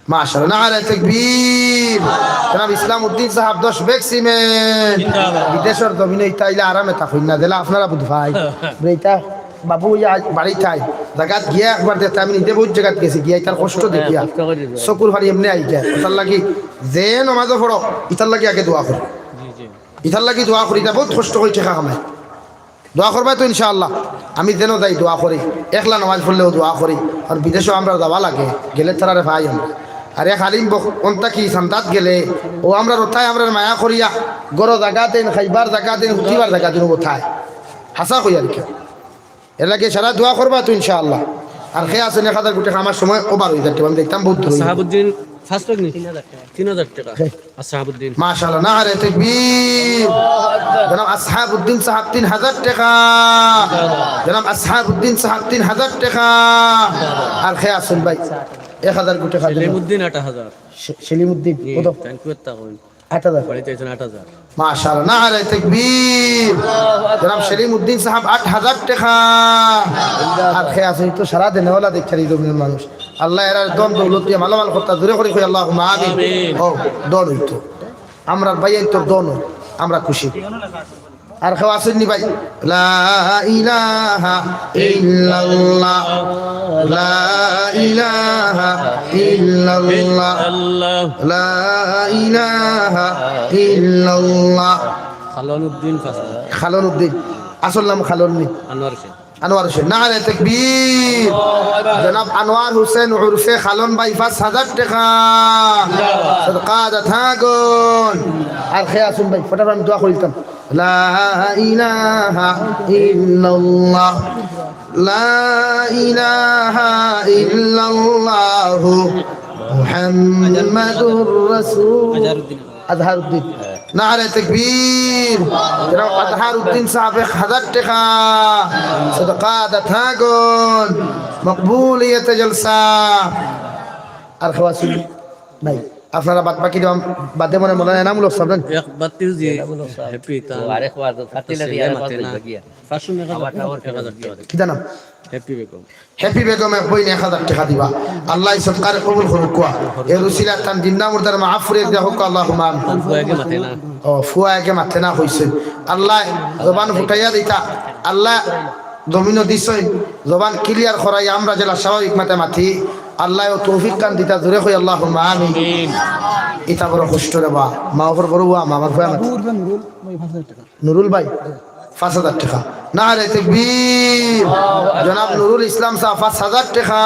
মাশাআল্লাহ, নারায়ে তাকবীর। জনাব ইসলাম উদ্দিন সাহেব দশ ব্যাগ সিমেন্ট। জিন্দাবাদ। বিদেশর জমিনো ইতা আইলে আরামে থাকইন না, যেলা আপনারা বুঝ পাই। বলে ইতা বাবু ইয়া বাড়ি থাই, জাগাত গিয়া একবার দেখতে, আমি নিজে বহুত জাগাত গেছি, গিয়া ইতার কষ্ট দেখিয়া। হ্যাঁ, কষ্ট করি। চকুর পানি এমনে আই যায়। ইতার লাগি যে নমাজও পড়ো, ইতার লাগি আগে দোয়া করো। জি, জি। ইতার লাগি দোয়া করি, ইতা বহুত কষ্ট করি টেকা কামাই। দোয়া করবায় তো ইনশাআল্লাহ। আমি যেন যাই দোয়া করি, একলা নামাজ পড়লেও দোয়া করি, আর বিদেশও আমরা যাওয়া লাগে, গেলে তারারে পাই আমরা। আর এক আলিম বক-, অন্তা কি সান্দাত গেলে, ও আমরা রোতায় আমরা মায়া করিয়া, গরো জাগা দেন, খাইবার জাগা দেন, উঠিবার জাগা দেন, ও থায়। হাছা কই আর কি। এর লাগি সারা দোয়া করবা তো ইনশাআল্লাহ। আর কে আছেন এক হাজার কোটি আমার সময় ওভার হয়ে যাচ্ছে, আমি দেখতাম বহুত দূর হয়ে যাচ্ছে। সাহাবুদ্দিন ফার্স্ট নি? তিন হাজার টাকা। হ্যাঁ। আর সাহাবুদ্দিন। মাশাআল্লাহ, নারায়ে তাকবীর। জনাব আসহাবুদ্দিন সাহেব তিন হাজার টাকা। জনাব আসহাবুদ্দিন সাহেব তিন হাজার টাকা। আর কে আছেন ভাই? এক হাজার কোটি টাকা। সেলিমুদ্দিন আট হাজার। সে-, সেলিমুদ্দিন, জি, কত? Thank you, তা কইন। আট হাজার। বাড়িতে আছেন আট হাজার। মাশাআল্লাহ, নারায়ে তাকবীর। জনাব সেলিমুদ্দিন সাহেব আট হাজার টাকা। আর কে আছে তো সারা দিনে ওলা দেখছেন এই জমির মানুষ। আল্লাহ এরার ধন দৌলত দিয়া মালামাল করতা জোরে করি কই আল্লাহুম্মা আমিন। আমিন। ও, ধন হইতো। আমরা ভাই তোর ধন, আমরা খুশি। আর কেউ আছেন নি ভাই? লা ইলাহা ইল্লাল্লাহ, লা ইলাহা ইল্লাল্লাহ, আল্লাহ। লা ইলাহা ইল্লাল্লাহ। খালন উদ্দিন ফাসা। খালন উদ্দিন, আসল নাম খালন নি? আনোয়ার হোসেন। আনোয়ার হোসেন, নারায়ে তাকবীর। জনাব আনোয়ার হোসেন উরফে খালন ভাই পাঁচ হাজার টাকা। সদকা দাতা গণ। আর কে আছেন ভাই? ফটাফট আমি দোয়া করিতাম। লা ইলাহা ইল্লাল্লাহ, লা ইলাহা ইল্লাল্লাহু মুহাম্মাদুর রাসূল। আজহারউদ্দিন। নারায়ে তাকবীর। জনাব আজহারউদ্দিন সাহেব এক হাজার টাকা। সদকা দাতা গণ। মকবুলিয়তে জলসা। আর কেউ আছেন নি? নাই। আপনারা বাদ বাকি দেওয়া বাদে মনে মনে এনামুল হক সাহেব নেন? এক বাতিল জি। এনামুল হক সাহেব। হ্যাপি তা। ও, আরেক বার তো ফাতিলে দিয়ে আরেক বার দিল গিয়া। পাঁচশো টাকা আবার দিল। আবার এক হাজার টাকা দিল। কি জানাম? হ্যাপি বেগম। হ্যাপি বেগম এক বইন এক হাজার টাকা দিবা। আল্লাহ এই সদকারে কবুল করুক। এর উসিলা তান জিন্দা মুর্দার মাফ ফুরিয়ে দেওয়া হোক, আল্লাহুম্মা আমিন। ফুয়া একে মাতে না। ও, ফুয়া একে মাতে না কইছে। আল্লাহ জবান ফুটাইয়া দিতা। আল্লাহ জমিনো দিছইন। জবান ক্লিয়ার করাই আমরা যেলা স্বাভাবিক মাতে মাতি। আল্লাহ ও তৌফিক খান দিতা জোরে কই আল্লাহুম্মা আমিন। ইতা বড় কষ্ট রে বা। মা বাবার বড় ওয়া, মা বাবার ফুয়া মাতে। নুরুল ভাই, পাঁচ হাজার টাকা। নারায়ে তাকবীর। জনাব নুরুল ইসলাম সাহেব, পাঁচ হাজার টাকা।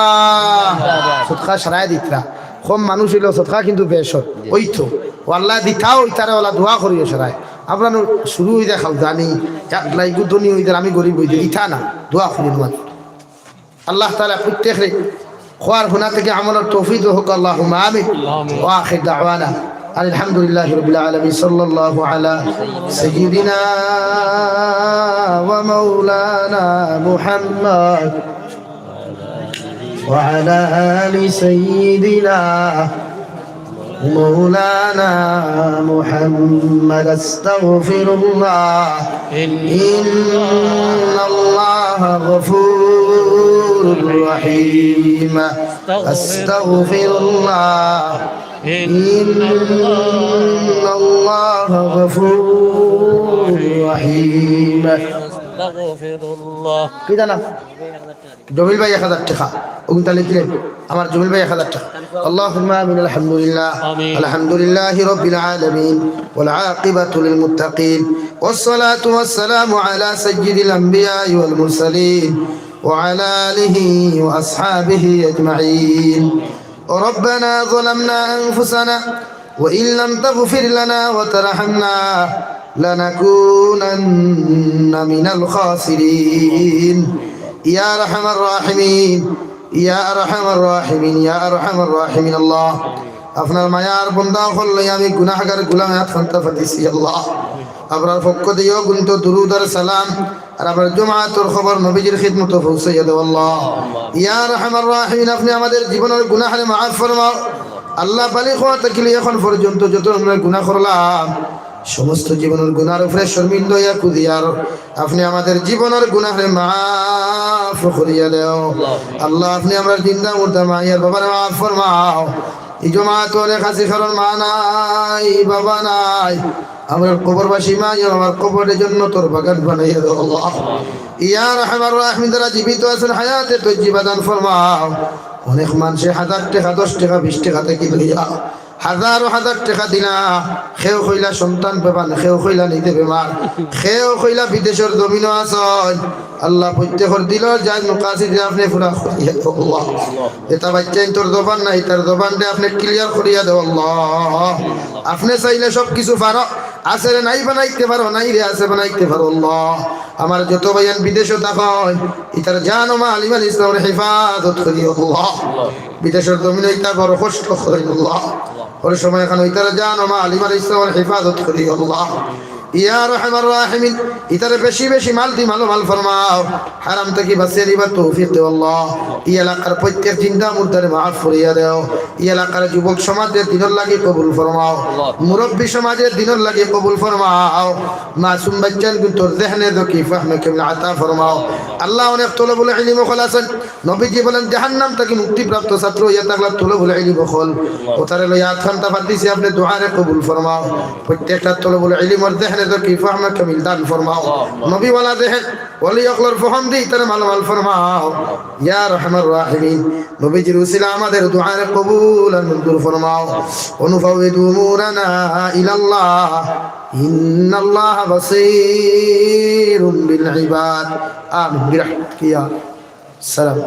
সদকা সারায় দিতরা। কম মানুষ অইলেও সদকা কিন্তু বেশ অয়। ওই তো। ও আল্লাহ দিতাও, ইতারে ওলা দোয়া করিও সারায়। আমরা নু শুরু অই যায় খাও জানি, এক লাইগু ধনী অই যায়, আমি গরিব অই যাই। ইতা না, দোয়া করি তোমার। আল্লাহ তাআলা প্রত্যেকরে খোয়ার হুনা থেকে আমলর তৌফিক হোক, আল্লাহুম্মা আমিন। আমিন। ওয়া আখির দাওয়ানা আলহামদুলিল্লাহি রাব্বিল আলামিন। সাল্লাল্লাহু আলা সাইয়্যিদিনা ওয়া মাওলানা মুহাম্মদ ওয়া আলা আলি সাইয়্যিদিনা مولانا محمد، أستغفر الله، إن الله غفور رحيم. أستغفر الله، إن الله غفور رحيم. أستغفر الله. কি জানা? জমিল ভাই এক হাজার টাকা। ওগুন তাহলে দিলেন। আমার জমিল ভাই এক হাজার টাকা। اللهم آمين. الحمد لله. آمين. الحمد لله رب العالمين. والعاقبة للمتقين. والصلاة والسلام على سيد الأنبياء والمرسلين. وعلى آله وأصحابه أجمعين. ربنا ظلمنا أنفسنا وإن لم تغفر لنا وترحمنا لنكونن من الخاسرين. يا أرحم الراحمين، يا أرحم الراحمين، يا أرحم الراحمين. আল্লাহ, আপনার মায়ার বন্দা অকল লইয়া আমি গুনাহগার গোলামে আত খান্তা পাতিছি আল্লাহ। আপনার পক্ষ দিয়েও গুণিত দুরুদ আর সালাম আর আপনার জমাতর খবর নবীজির খিদমতো পৌঁছাইয়া দেও আল্লাহ। ইয়া আরহামার রাহিমিন, আপনি আমাদের জীবনের গুনাহরে মাফ ফরমাও। আল্লাহ, বালিগ হওয়া থাকিলে এখন পর্যন্ত যত আমরা গুনাহ করলাম, সমস্ত জীবনর গুনার উপরে শর্মিন্দা অইয়া খুজিয়ার, আপনে আমাদের জীবনর গুনারে মাফ করিয়া দেও। আল্লাহ, আপনে আমরার জিন্দা মুর্দা মাই আর বাবারে মাফ ফরমাও। ই জমাত অনেক আছি, কারোর মা নাই, বাবা নাই, আমরার কবরবাসী মাই আর বাবার কবররে জন্নতর বাগান বানাইয়া দেও আল্লাহ। ইয়া আরহামার রাহিমিন, যারা জীবিত আছইন, হায়াতে তৈয়্যিবা দান ফরমাও। অনেক মানষে হাজার টেকা, দশ টেকা, বিশ টেকা থাকি লইয়া হাজারো হাজার টেকা দিলা, কেউ কইলা সন্তান পাইবা না, কেউ কইলা নিজে বেমার, কেউ কইলা বিদেশর জমিনো আছইন। আল্লাহ, প্রত্যেকর দিলর জায়েজ মাকাসিদ আপনে পুরা করিয়া দেও আল্লাহ। যেতা বাইচ্চাইন্তর জবান নাই, ইতার জবানরে আপনে clear করিয়া দেও আল্লাহ। আপনে চাইলে সব কিছু পারো, আছেরে নাই বানাইতে পারো, নাইরে আছে বানাইতে পারো আল্লাহ। আমার যত ভাইয়াইন বিদেশো থাকইন, ইতার জান ও মাল, ইমান, ইসলামর হেফাজত করিও আল্লাহ। বিদেশর জমিনো ইতার বড় কষ্ট অয় আল্লাহ। অউ সময় এখানো ইতার জান ও মাল, ইমান, ইসলামর হেফাজত করিও আল্লাহ। ইয়া আরহামার রাহিমিন, ইতারে বেশি বেশি মালদি মালামাল ফরমাও, হারাম থাকি বাঁচিয়া দিবার তৌফিক দেও আল্লাহ। ই এলাকার প্রত্যেক জিন্দা মুর্দারে মাফ করিয়া দেও। ই এলাকার যুবক সমাজরে দিনর লাগি কবুল ফরমাও, মুরব্বী সমাজরে দিনর লাগি কবুল ফরমাও। মাসুম বাইচ্চাইন্তর জেহনে যকি, ফাহমে কামিল আতা ফরমাও। আল্লাহ, অনেক তলবুল ইলিম অকল আছইন, নবীজি বলেন, জাহান্নাম থাকি মুক্তিপ্রাপ্ত ছাত্র অইয়া থাকলা তলবুল ইলিম অকল। অতারে লইয়া আতখান্তা পাতিছি, আপনে দোয়ারে কবুল ফরমাও। প্রত্যেকটা তলবুল ইলিমর জেহনে যকি, ফাহমে কামিল দান ফরমাও। নবীওয়ালা জেহন, ওলি অকলর ফহম দি ইতারে মালামাল ফরমাও। ইয়া আরহামার রাহিমিন, নবীজির উসিলা আমাদের দোয়ারে কবুল আর মঞ্জুর ফরমাও। ونفوض أمورنا إلى الله إن الله بصير بالعباد. آمين برحمتك يا سلام.